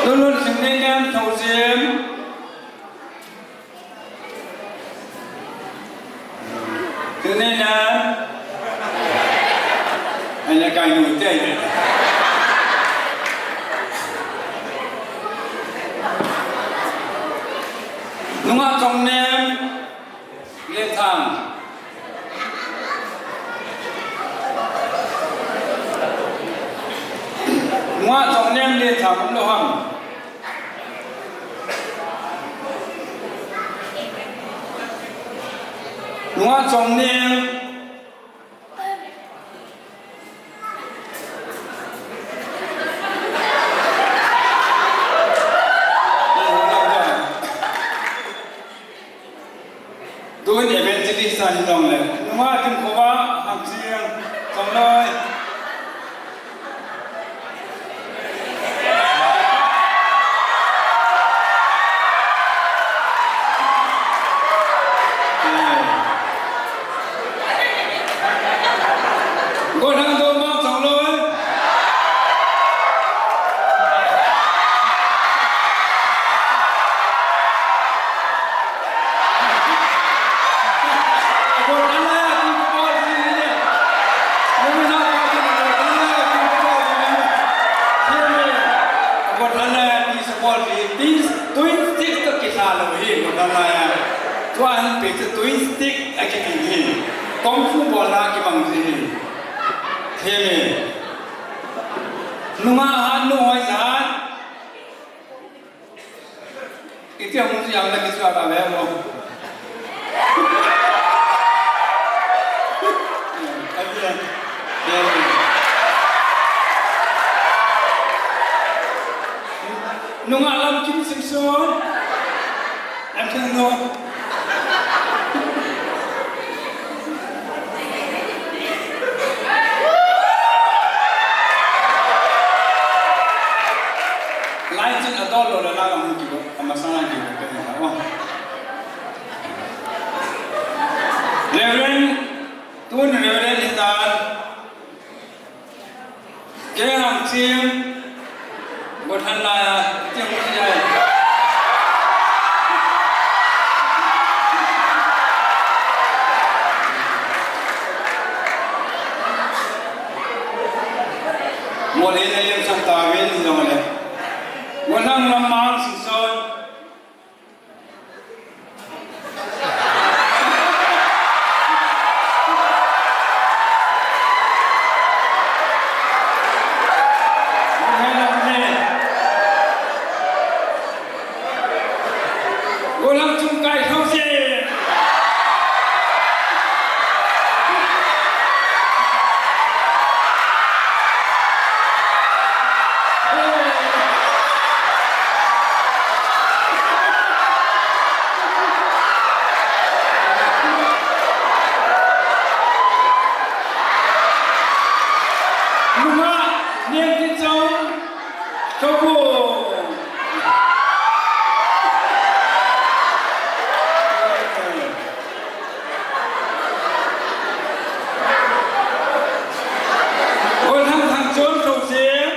Lulun Singnian Thosim. Singnian. Ana kai nu te. Nunga Chongnem. Lienthang. Nunga Chongnem Lienthang um lo ham. Nunga Chongnem. Tun evangelist a hin long le. Nunga Kimkhova, Hangchiang, Chongloi. Gothang Domang Chongloi. Twin stick to kisa lo hi, ko dan la ya. Tua hin pe chu twin stick a kiti hi. Kung fu bol na kibang ji hi. Theme. Nunga hat, nu hoi sa hat. Iti hung ji am la ki chua ta ve mo. Nunga Lamkim Singson. Em thang no. Lai chin a dol lo la la lam ki lo, a masang lai ki lo ka ni ta wa. Reverend, tun Reverend ni ta. Kei Hangchiang, Gothan lai a, Chiang Hung Jai. Mol hin a liam sang ta ven ni jong le. Gothan lam mang sing son. Golang chung kai thau se. Nunga, Niang Tin Chong, Chobu. Kon Thang Thang Chon Thou Sing.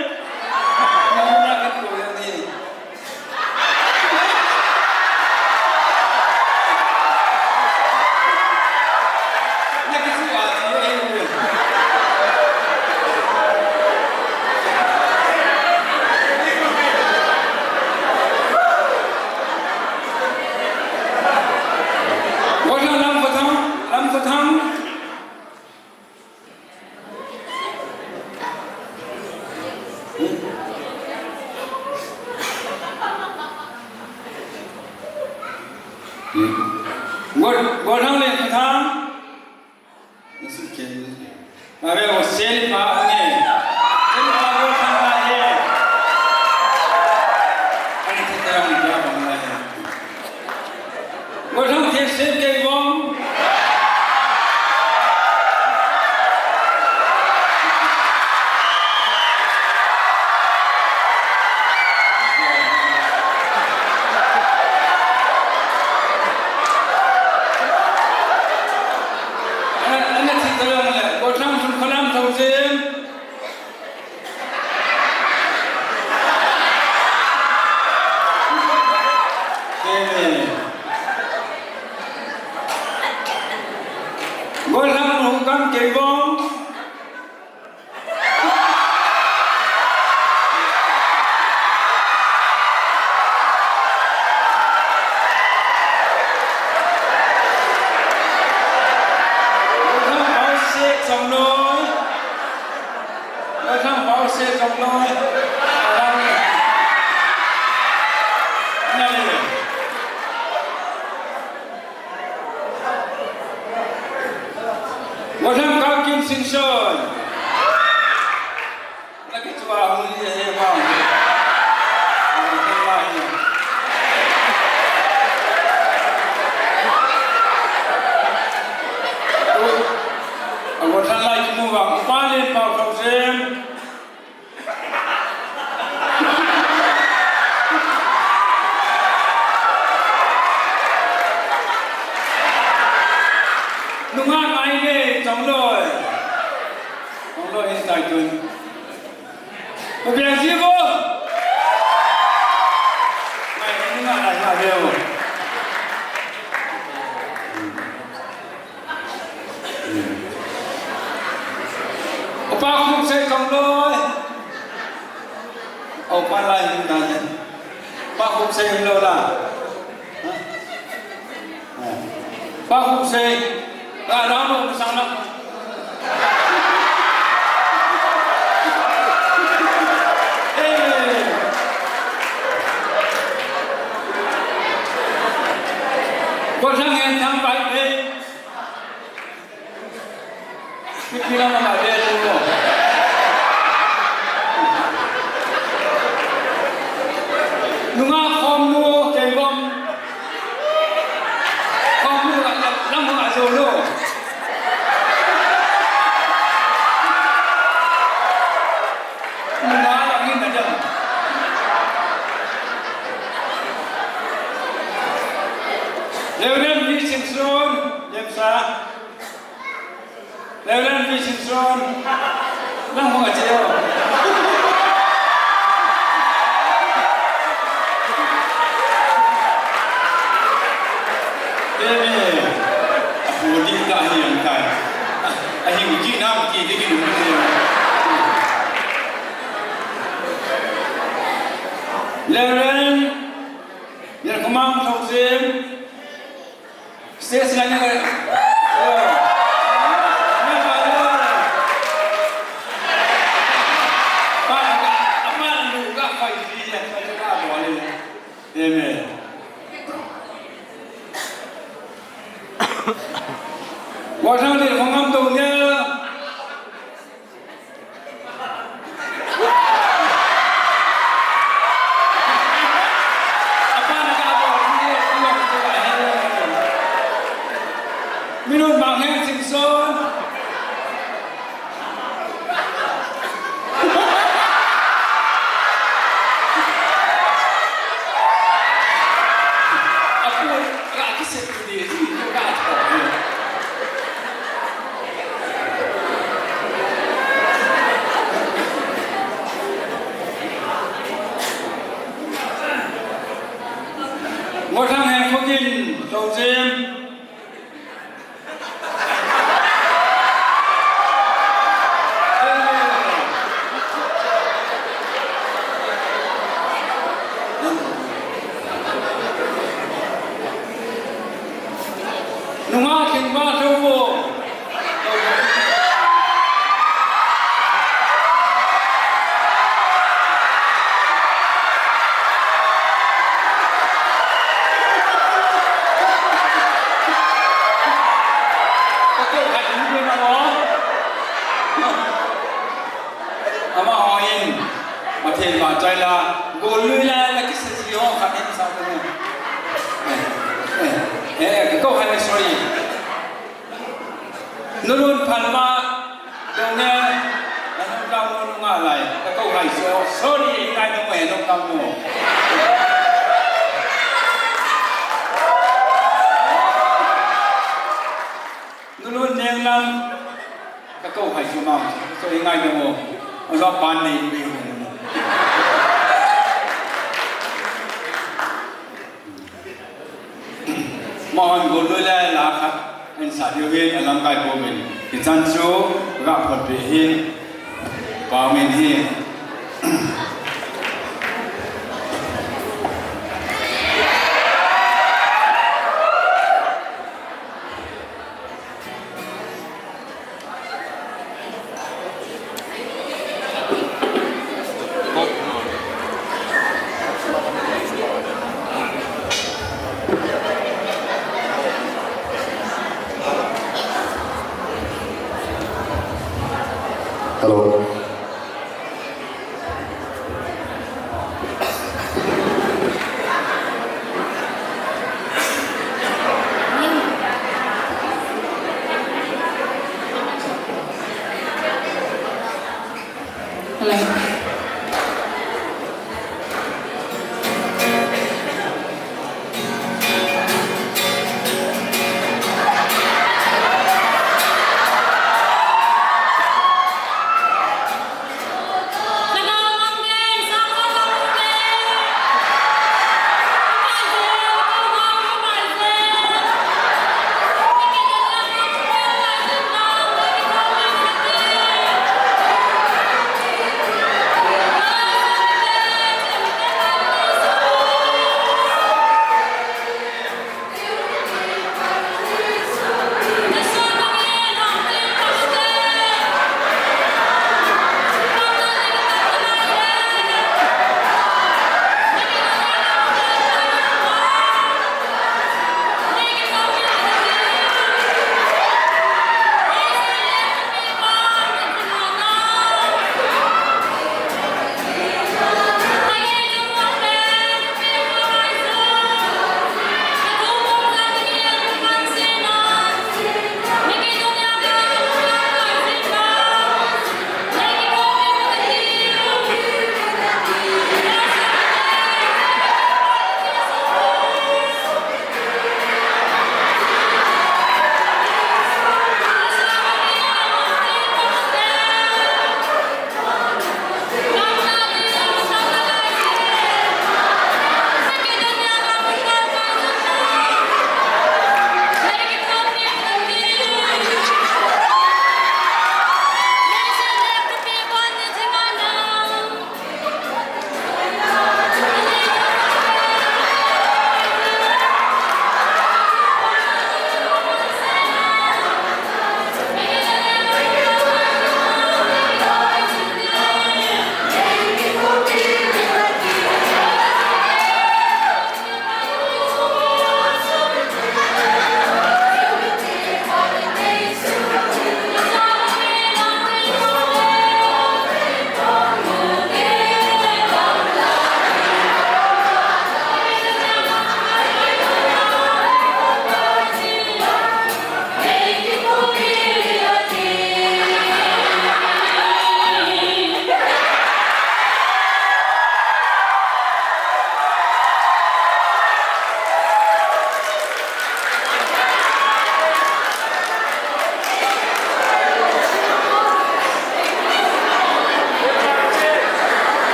Kon Thang Lam Ko Thang, Lam Ko Thang. Gol, Gol Thang Leng Thang. Ave o, seli pa ne. Seli pa go thang la he. Ani thei ta ni ba bang la he. Go thang thei sel kei bom. Ana, ana thei ta lang le, go thang sun khalam thau sim. Amen. Go thang hung kam kei bom. Gothang Paose Chongloi. Gothang Paose Chongloi. Alang. Nale. Gothang Kakim Singson. Laki chua hung hi he ma. Ago than lai kimu vang, upa len pau thau sem. Nunga ngai le, Chongloi. Chongloi in tai tun. Ko bia ji bo. Ngai nunga ngai ma veo. Upa Khupsei Chongloi. Upa lai hin dan. Upa Khupsei hin lo la. Upa Khupsei. Ka na mo sang na. Ko sang hen thang bai. Kipi lama ma ve tu mo. Nunga khom nu kei bom. Khom nu la la mu a zo nu. Nunga la ni na jam. Reverend Lee Sing Sun, Lemsa. Reverend Lee Sing Sun, nang hung a che o. Amen. Pu di ta hi ang kai. A hi mu ki nam ki di ki mu ki. Reverend Lerkumang Thoksim. Stage line na. Amen. Wa thang ni khong ngam tong nia. Minun Mang Heng Singson. Apu, ka kisep tu di, tu ka thou. Ngothang Hengphokhin, Chongjim. Nunga Khenpa Thouvo. Chai la, golui la, la kisa ji ho khat in sa ko. Eh, eh, eh, ka ko hai sorry. Nulun Phanma, dong ne, na nung kang mo nung a lai, ka ko hai so, sorry, ngai nung mo, nung kang mo. Nulun Nenglam, ka ko hai so ma, so ngai nung mo, a lo pan nei, nei, nei. Mahon golui le la khat, en sa diu hin, alamkai po min. Kichan chu, ga phot pe hin, pa min hin. Hello.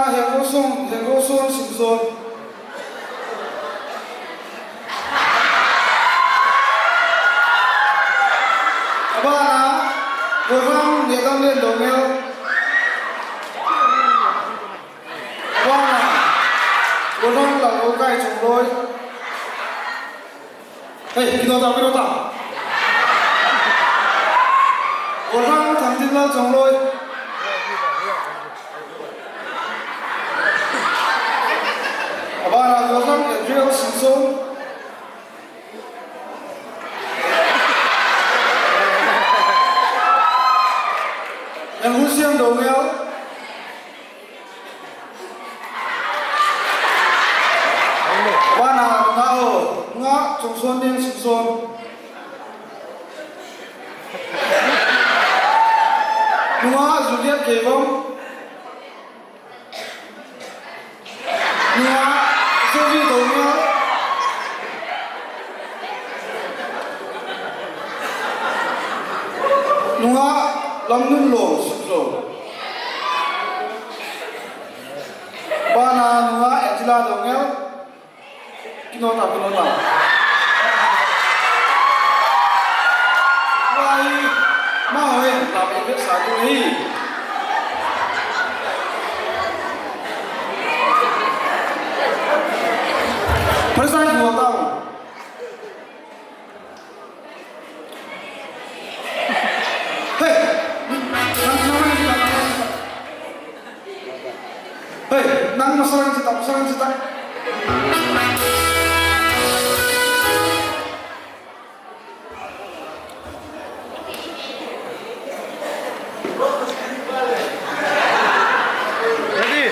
Hengosong, Hengosong Simson. Abana, Gorang Nedam Len Dongel. Abana, Gorang Lau Kai Chungloi. Hei, kino ta, kino ta. Gorang Thamdinlal Chongloi. Abana Gorang Adriel Singson. Yang Husian Dongel. Nunga Juliet Keivom. Nunga Jovi Doungel. Nunga Lamnunlom Sukjo. Bana nunga Angela Doungel. Kinota, kinota. Wai, ma hoi, la pe pe sa tu hi. Present mo tao. Hey! Nang, nang, nang, nang, nang. Hey, nang masarang sita, masarang sita. Ready?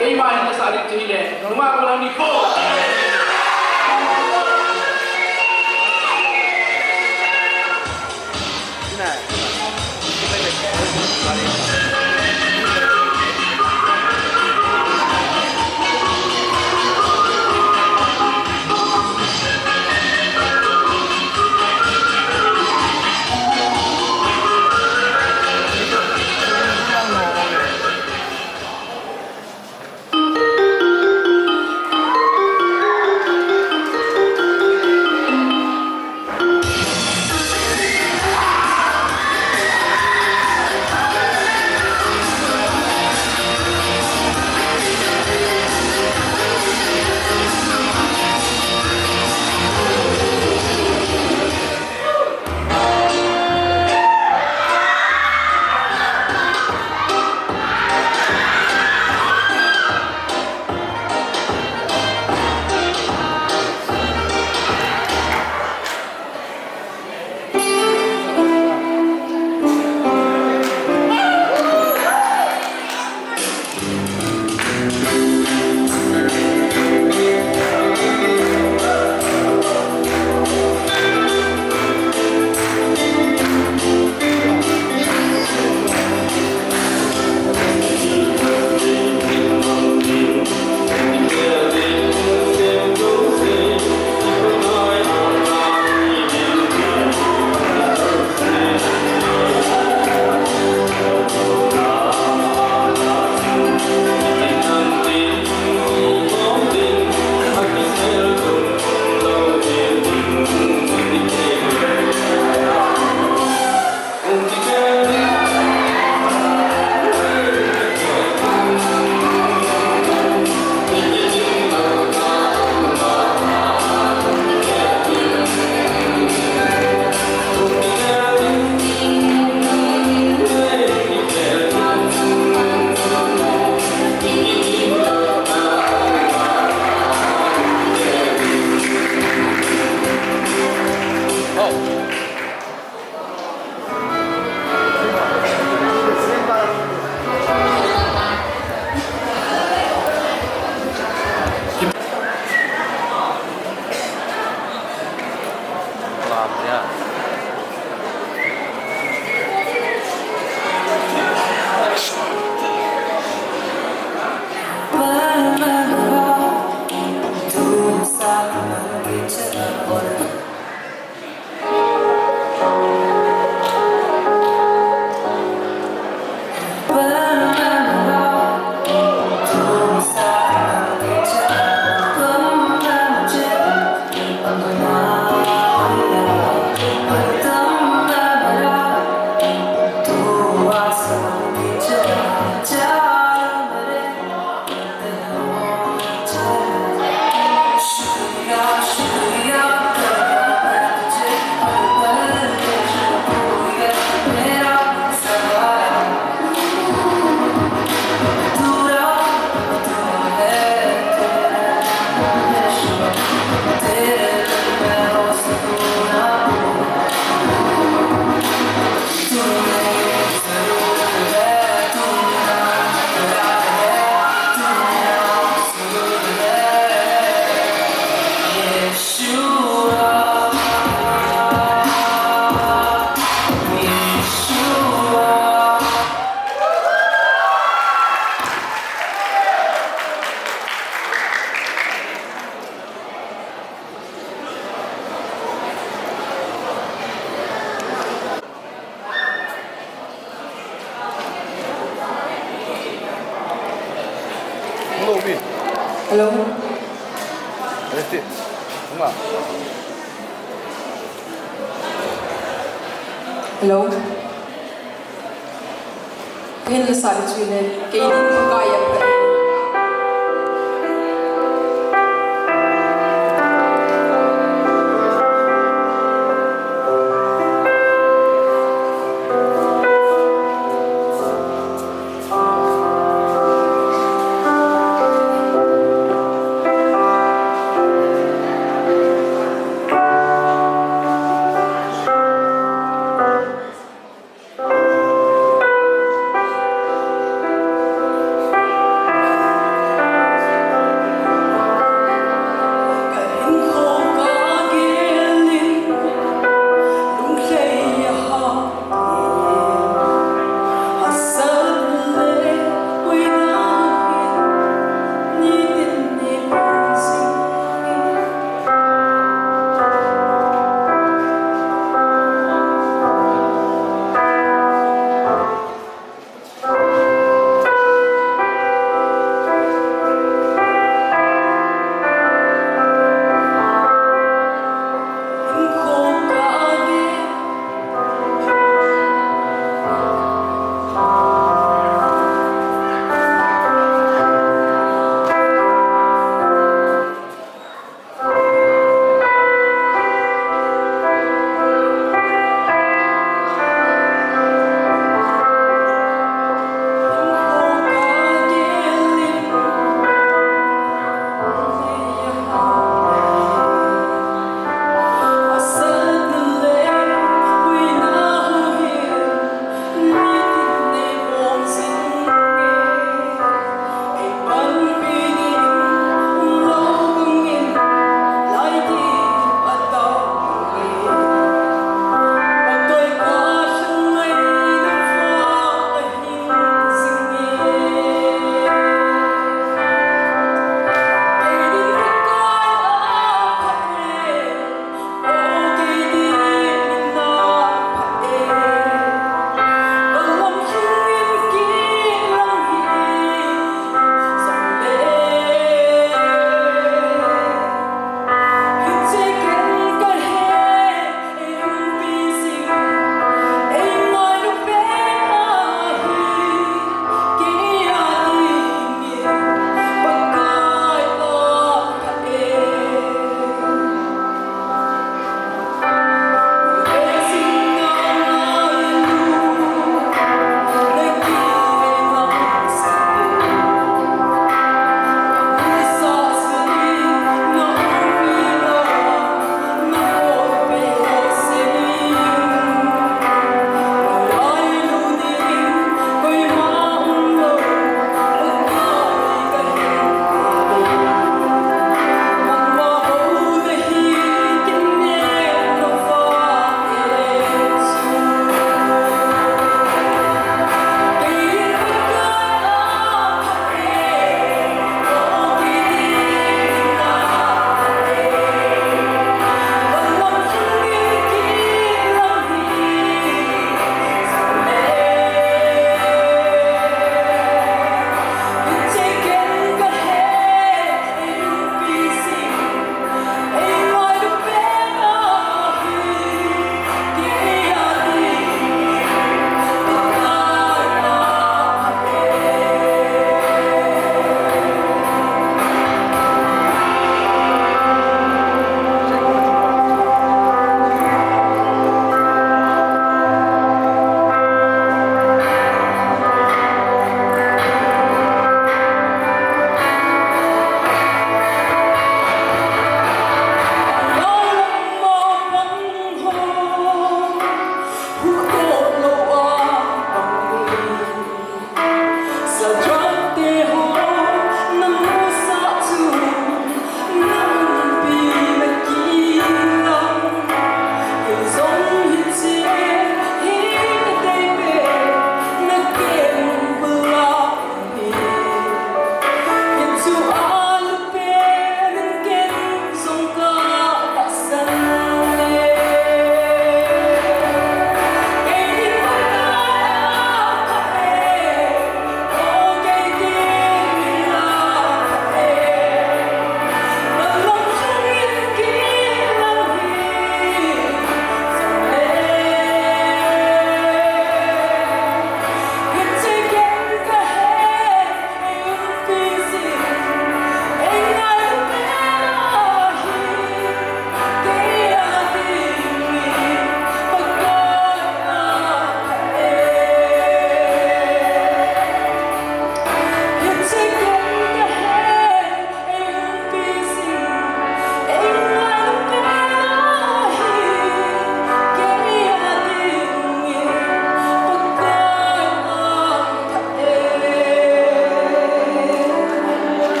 Keima hin kasah ding chu hile, nungah kona nikho. Hello. Hello. Kahin lasa di chu le, keini ka ya.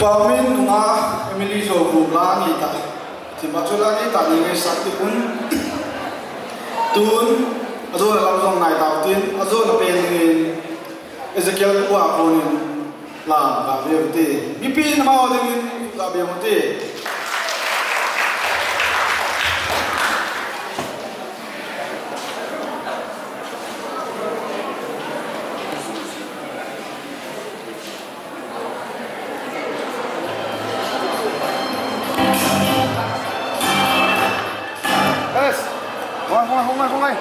Pamin nunga Emily Jogu lang hita. Tipa chu lang hita ni ngai sak ti pun. Tun, ajo na lam jong ngai tau tin, ajo na pen dingin Ezekiel Kua Khonin lang ka ve u te. Mipi na mau dingin ka ve u te. Yes. Hung, hung, hung, hung.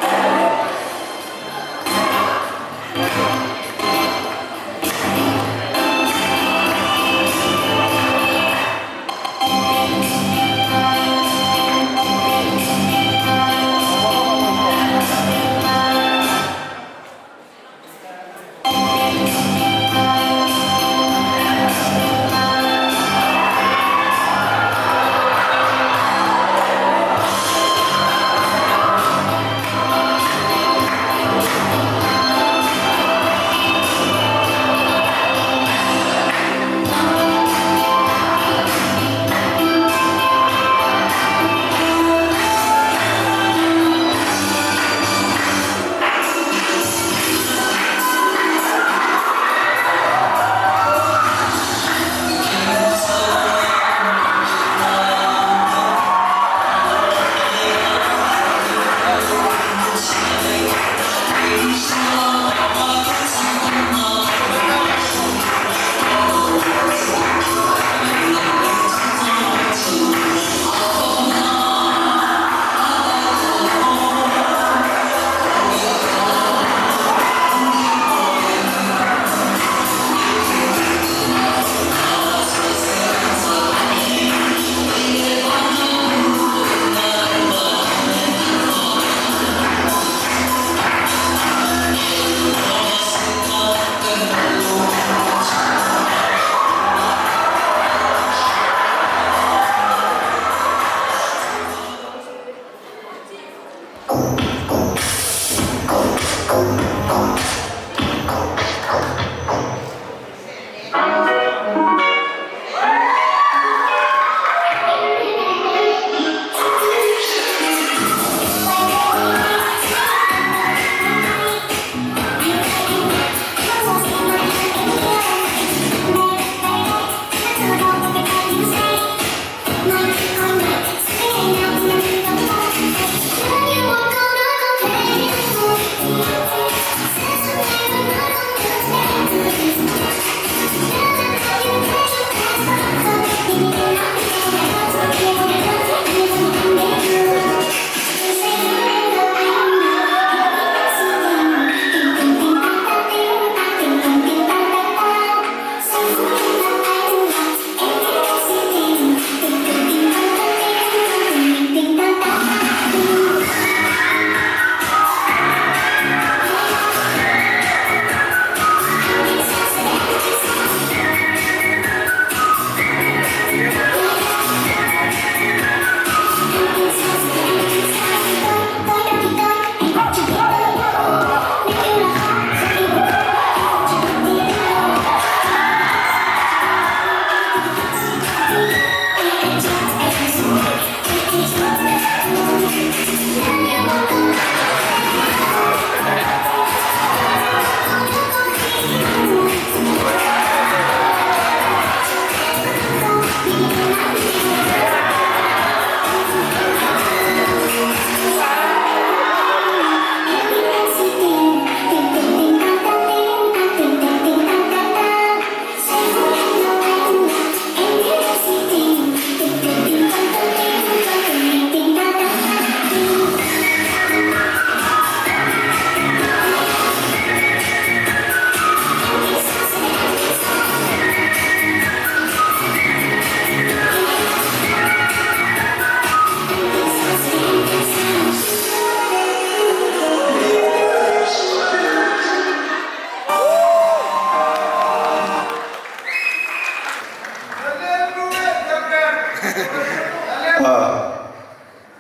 Ah,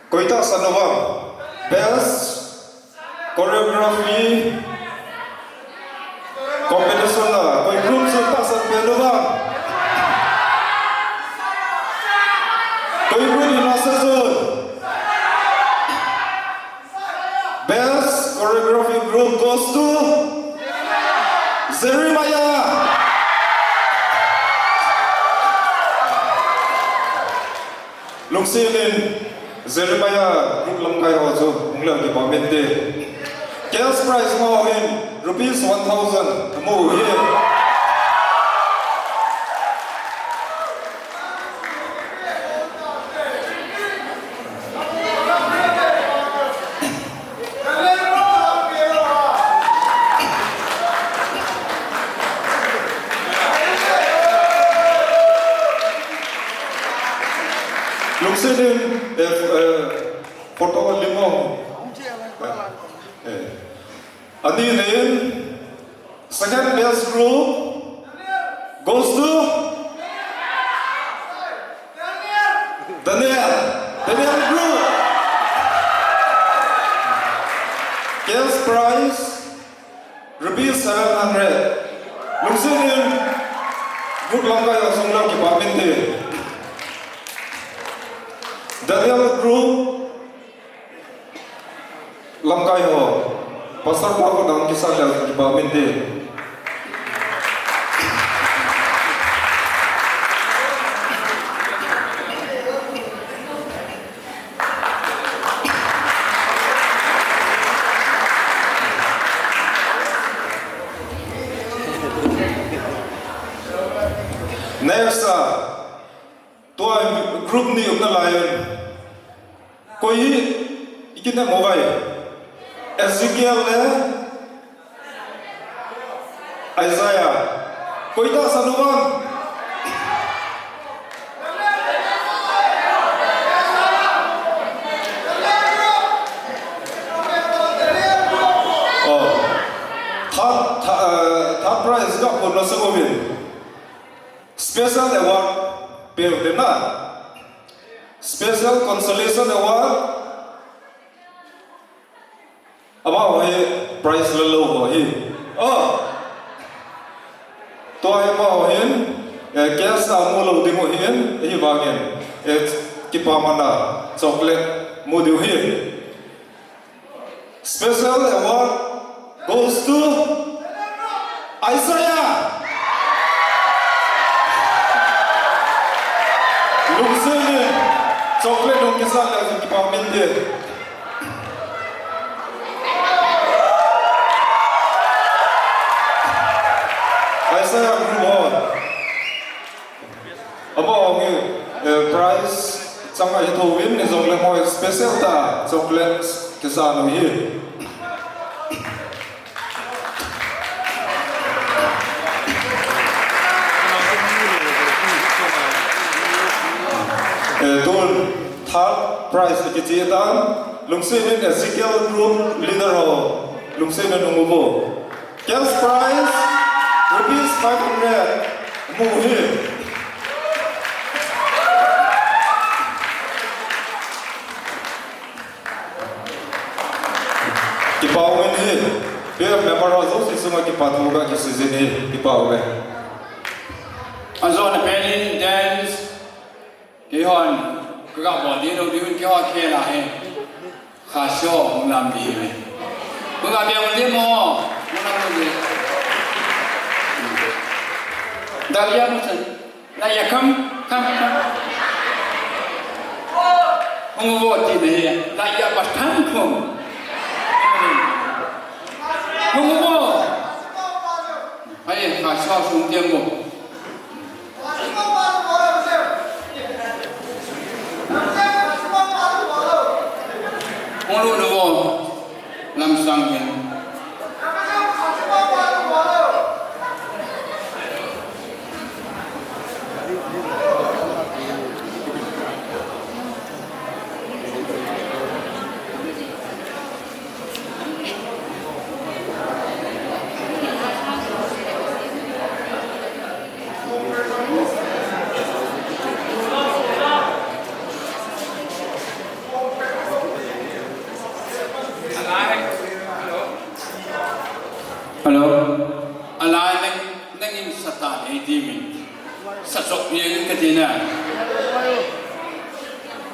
koi tahsan uvem? Best choreography competition a koi group chu tahsan pen uvem? Koibu ni lasa jun. Best choreography group goes to Jeremiah. Lungsetin Jeremiah group lamkai ho chu hung leu kipah inte. Cash prize mo hin rupees one thousand amu hi. Lungsetin, eh, eh, photo limo. Eh, eh. Ani nin, second best group goes to Daniel. Daniel group. Cash prize, rupees seven hundred. Lungsetin group lamkai ho sung leu kipah inte. Daniel group lamkai ho, Pastor pa ko dang kisa leu kipah inte. Next, ah, tua group ni umna lai in. Koi hi, i kinem uvem? Ezekiel le Isaiah. Koi tahsan uvem? Oh. Third, th-, eh, third prize ka pun na sa uvin. Special award pe u te na. Special consolation award. Amaho hi prize la lou ho hi. Oh. Tua hi amaho hin, eh, cash a mu lou ding u hin, hivangin, eh, kipamana chocolate mu diu hi. Special award goes to Isaiah. Lungsetin chocolate hung kisa leh kipah inte. Isaiah group ho. Amaho hi, eh, prize chang ahi thouvin, hijongle amaho special tah a chocolate kisa u hi. Eh, tun third prize kichai tan, lungsetin Ezekiel group leader ho, lungsetin hung uvo. Cash prize, rupees five hundred. Mu hi. Kipah uve. P F member ho jouse chunga kipa thu kaseijin ahi, kipah uve. Ajo na pen in dance. Keihon, kaga bol ding lou ding, keihon khel ahi. Khosung lam ding ahi. Kaga bol ding mo, mo lam ding. Dahlia mo san. Dahlia, come, come, come. Hung uvo ti nahi. Dahlia, but come, come. Hung uvo. Ai, khosung sung tiam mo. Hung lut uvo, lamsang hin.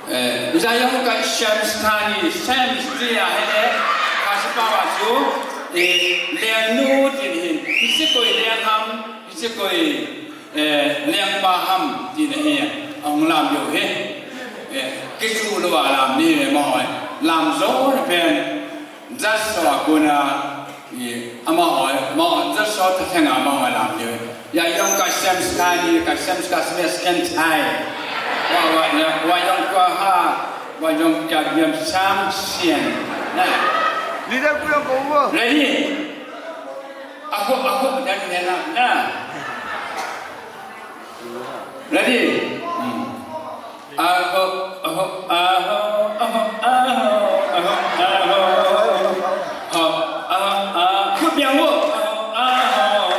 Eh, Zion Christian Society, Sam Street a hi le, Kaspa wa chu, eh, lengnu tin hin, hiche koi leng ham, hiche koi, eh, lengpa ham, tin hi, ahung lam diu hi. Eh, kichu lou a lam ni le mo, lam jo le pen. Joshua kuna, i, amaho, amaho, Joshua ta thenga amaho lam ni. Ya yong ka sem ska ni, ka sem ska smes ken thai. Wa, wa, ya, wa yong ka ha, wa yong ka yam sam sien. Na. Leader ku yong ko wo. Ready? Aho, aho, dan ni na, na. Ready? Hmm. Aho, aho, aho. Ho, aho, aho. Khut biang wo. Aho, aho,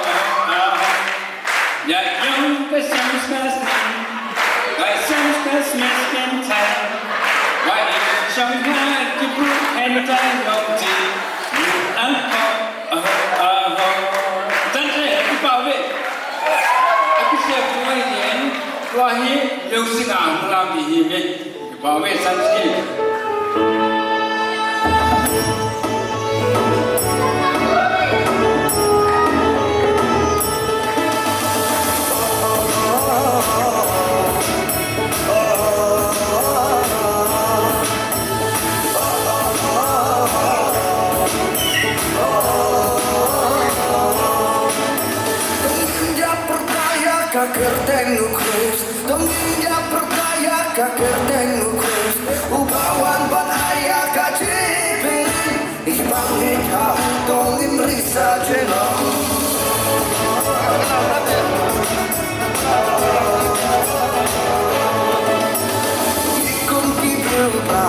aho. Ya, yong ka sem ska snem. Ka sem ska smes ken thai. Wa i shang ha ki bu hen tai lo ti. Aho. Aho, aho. Tan le, kipa uve. Akisep uve yen, tua hi music a hung lam ding ahi ve. Kipa uve, san si. Ka kerteng u Christ, dong india percaya ka kerteng u Christ, ubawan ban aya ka jipin, ibang ita utong in risa jelo. Ikum ki bru ba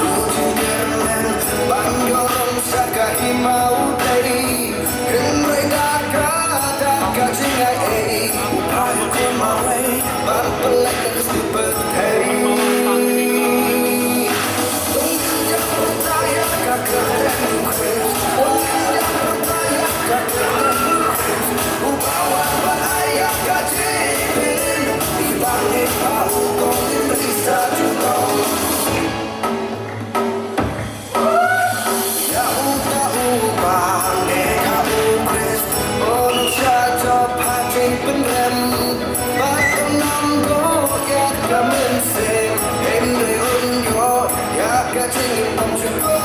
tu jin kermen, ban yorong saka himau dei. Himrei daka, daka jingai ei, upai kumawei, ban pelek stupid hey. Tung india percaya ka kerteng u Christ, tung india percaya ka kerteng u Christ, ubawan ban aya ka jipin, ibang ipa utong in risa jelo. Ya u ta u ba nge ka u Christ, o nu cha jo pha jing pen rem, ba ka nam go ya ka men se, hen re un yo, ya ka jing in pam chu ko.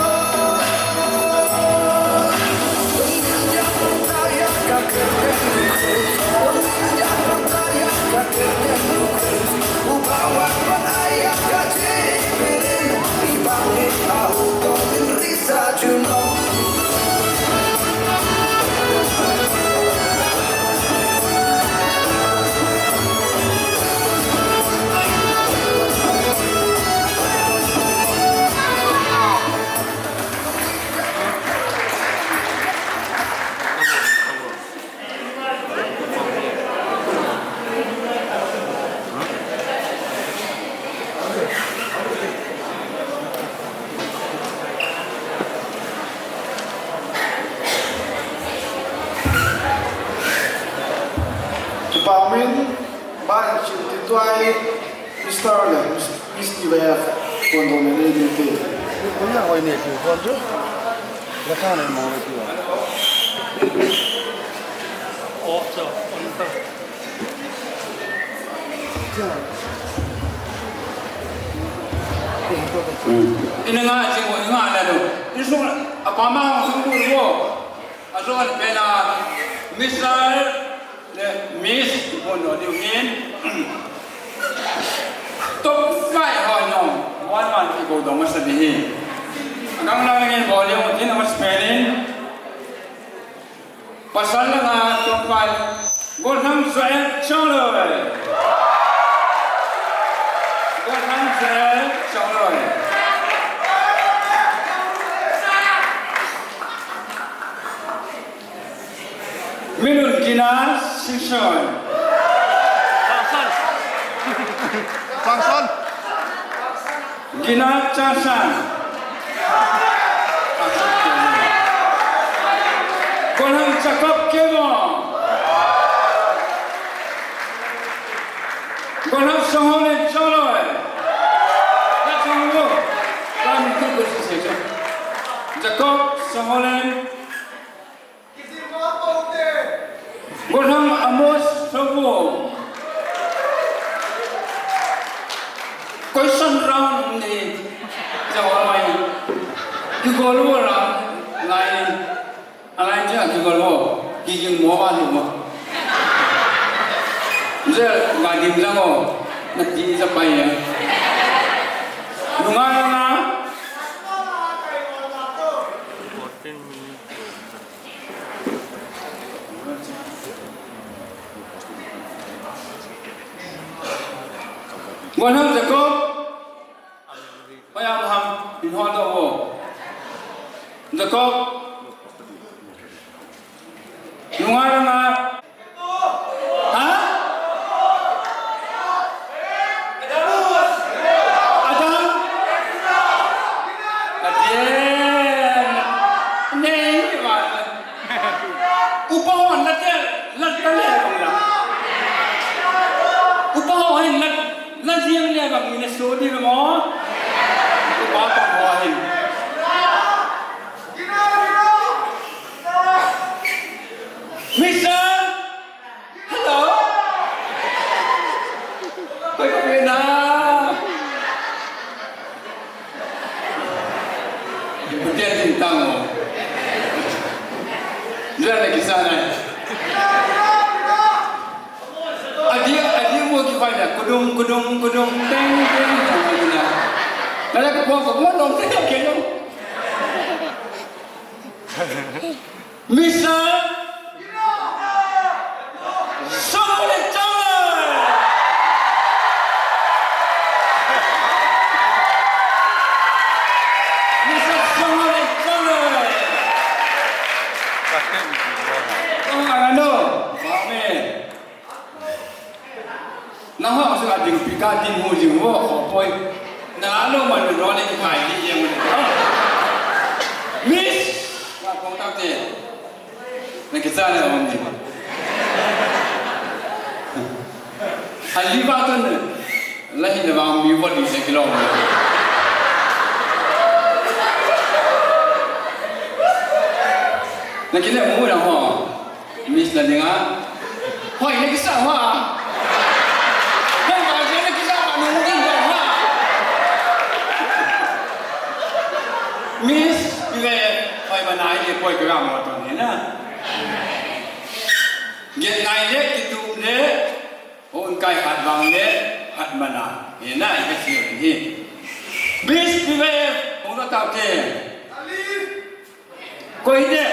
Tung india percaya ka kerteng u Christ, tung india percaya ka kerteng u Christ, ubawan ban aya ka jipin, ibang ipa utong in risa jelo. Kipa umin, ba in chin tin tuai, Mister le, Miss T V F, kon dong le nei ding te. Ni kun ya hoi nei ku kon jo. Ga tha nei mo le ku. Oh, so, on the Ina nga jing u, ina nga la lo. Insung, apa ma hung sung bu wo. Ajo an pena, Mister le Miss, bon, what do you mean? Top five ho no. One, one, ki go dong masa ding hi. Agang lang ngin volume, tin, a mas spelling. Pasal langa top five. Golhang Joel Chongloi. Golhang Joel Chongloi. Minun Gina Singson. Sangson. Sangson. Gina Changsan. Golhang Jacob Kemo. Golhang Soholen Chongloi. Jacob Sangolen. Golhang Amos Sobo. Question round ni. Jawab mai. Kigol round ngai. Alai je kigol ho. Kiging mo ba ni mo. Je ga dim jang ho. Na ti ja pai ya. Nunga na. Golhang Jacob. Payam ham, in ho do wo. Jacob. Nunga nunga. Ha? Adam? Aden. Nei, wa. Upa ho na tel, na tel le bang la. Upa ho hin na, na jing le bang ni so di mo. Upa pa ho hin. Mister Hello. Koi ko na. Ibu dia tintang mo. Dia lagi sana. Adi, adi mo ki fanya. Kudung, kudung, kudung. Teng, teng, teng. Nala ko ko mo dong teng ke no. Mister Songole Chale! Mister Songole Chale! Oh, ano? Amen. Nangho su a ding pi ka ding hu jing ho, ho poi. Na lo ma lo ne kai ni ye mo. Miss, wa kong tak te. Na ki cha le om ni. Ali ba ton. La hi le ba mi wo ni se ki lo. Na ki le mo na ho. Miss la dinga. Hoi, na kisa hoa. Hoi, ba je na kisa hoa, nung din ba hoa. Miss, ive, hoi ba nai de koi kira mo ton ni na. Gen nai le, kitu le, hon kai hat bang le, hat mana. Ni na, ive si ni. Miss, ive, hon ta te. Koi de.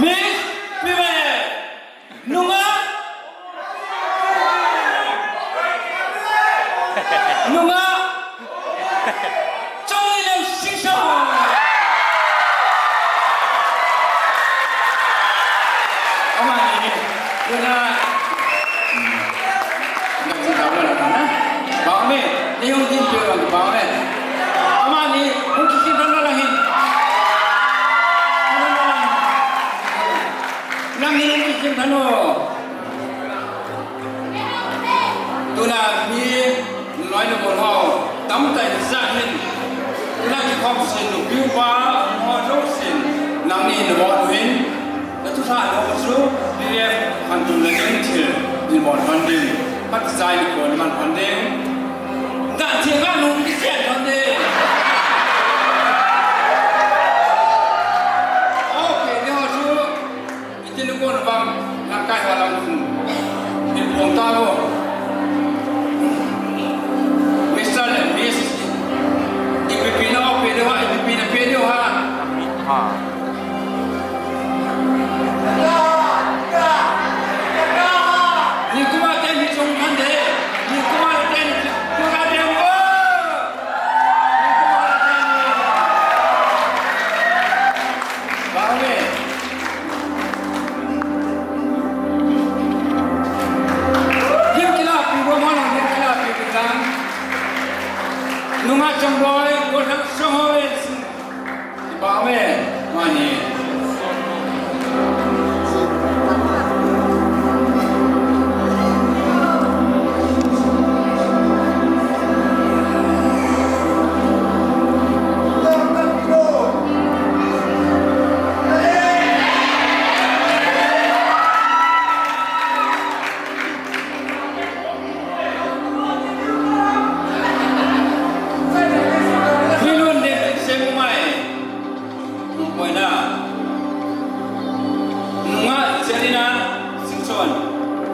Miss Pive. Nunga. Nunga. Chonglilem Singson. Amani, tuna, hmm. Nang si tahu lah, na? Bang me, ni hung tin pe bang, bang me. Amani, hung kisin tan lang hin. Lang hin hung kisin tan lo. Tuna mi noi na bol ho, tamtah in sa hin. Tuna kikhop sin, nupi upa, mo jo sin. Nangni na bol hin. Na tu sa no su, ni ye han tu na ning thil, ni bol han ding. Pat sai ni ko ni man han ding. Da thil ba nu ki sian han ding. Okay, ni ho su. Iti ni kon bang, na kai ho lam. Ni pon ta lo. Mister and Miss. Ipi pi na pe de ha, ipi pi na pe de ha. Ha. Ni kuma te ni chung kan de. Ni kuma te ni chung kan de. Ni kuma te ni. Ba me. Lim kila pi bo ma lo, lim kila pi pi tang. Nunga chong boy, ko thak chong hoi. Ba me, mani.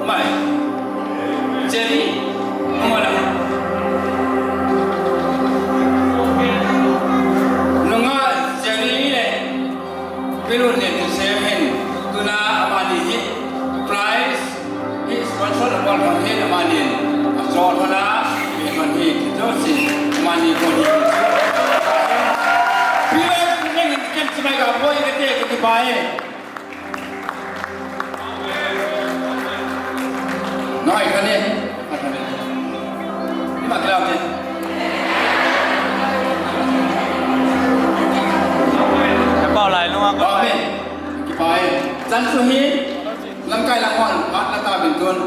Mai. Jenny, nunga lang. Nunga Jenny le Pilun le Nisem hin, tuna amani hi prize hi sponsor abol lhon hin amani achol lhon a, mi lhon hi kijouse amani kon hi. Pilun le Nisem chimai ga boi kate kati bai. Noi kane. Ima klau te. Kipa lai lunga ko. Amen. Kipa e. Chan chu hi. Lamkai lang hon. At na ta bin tun.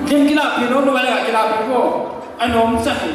Kim kila pino no wala kila pino. Anom sa hi.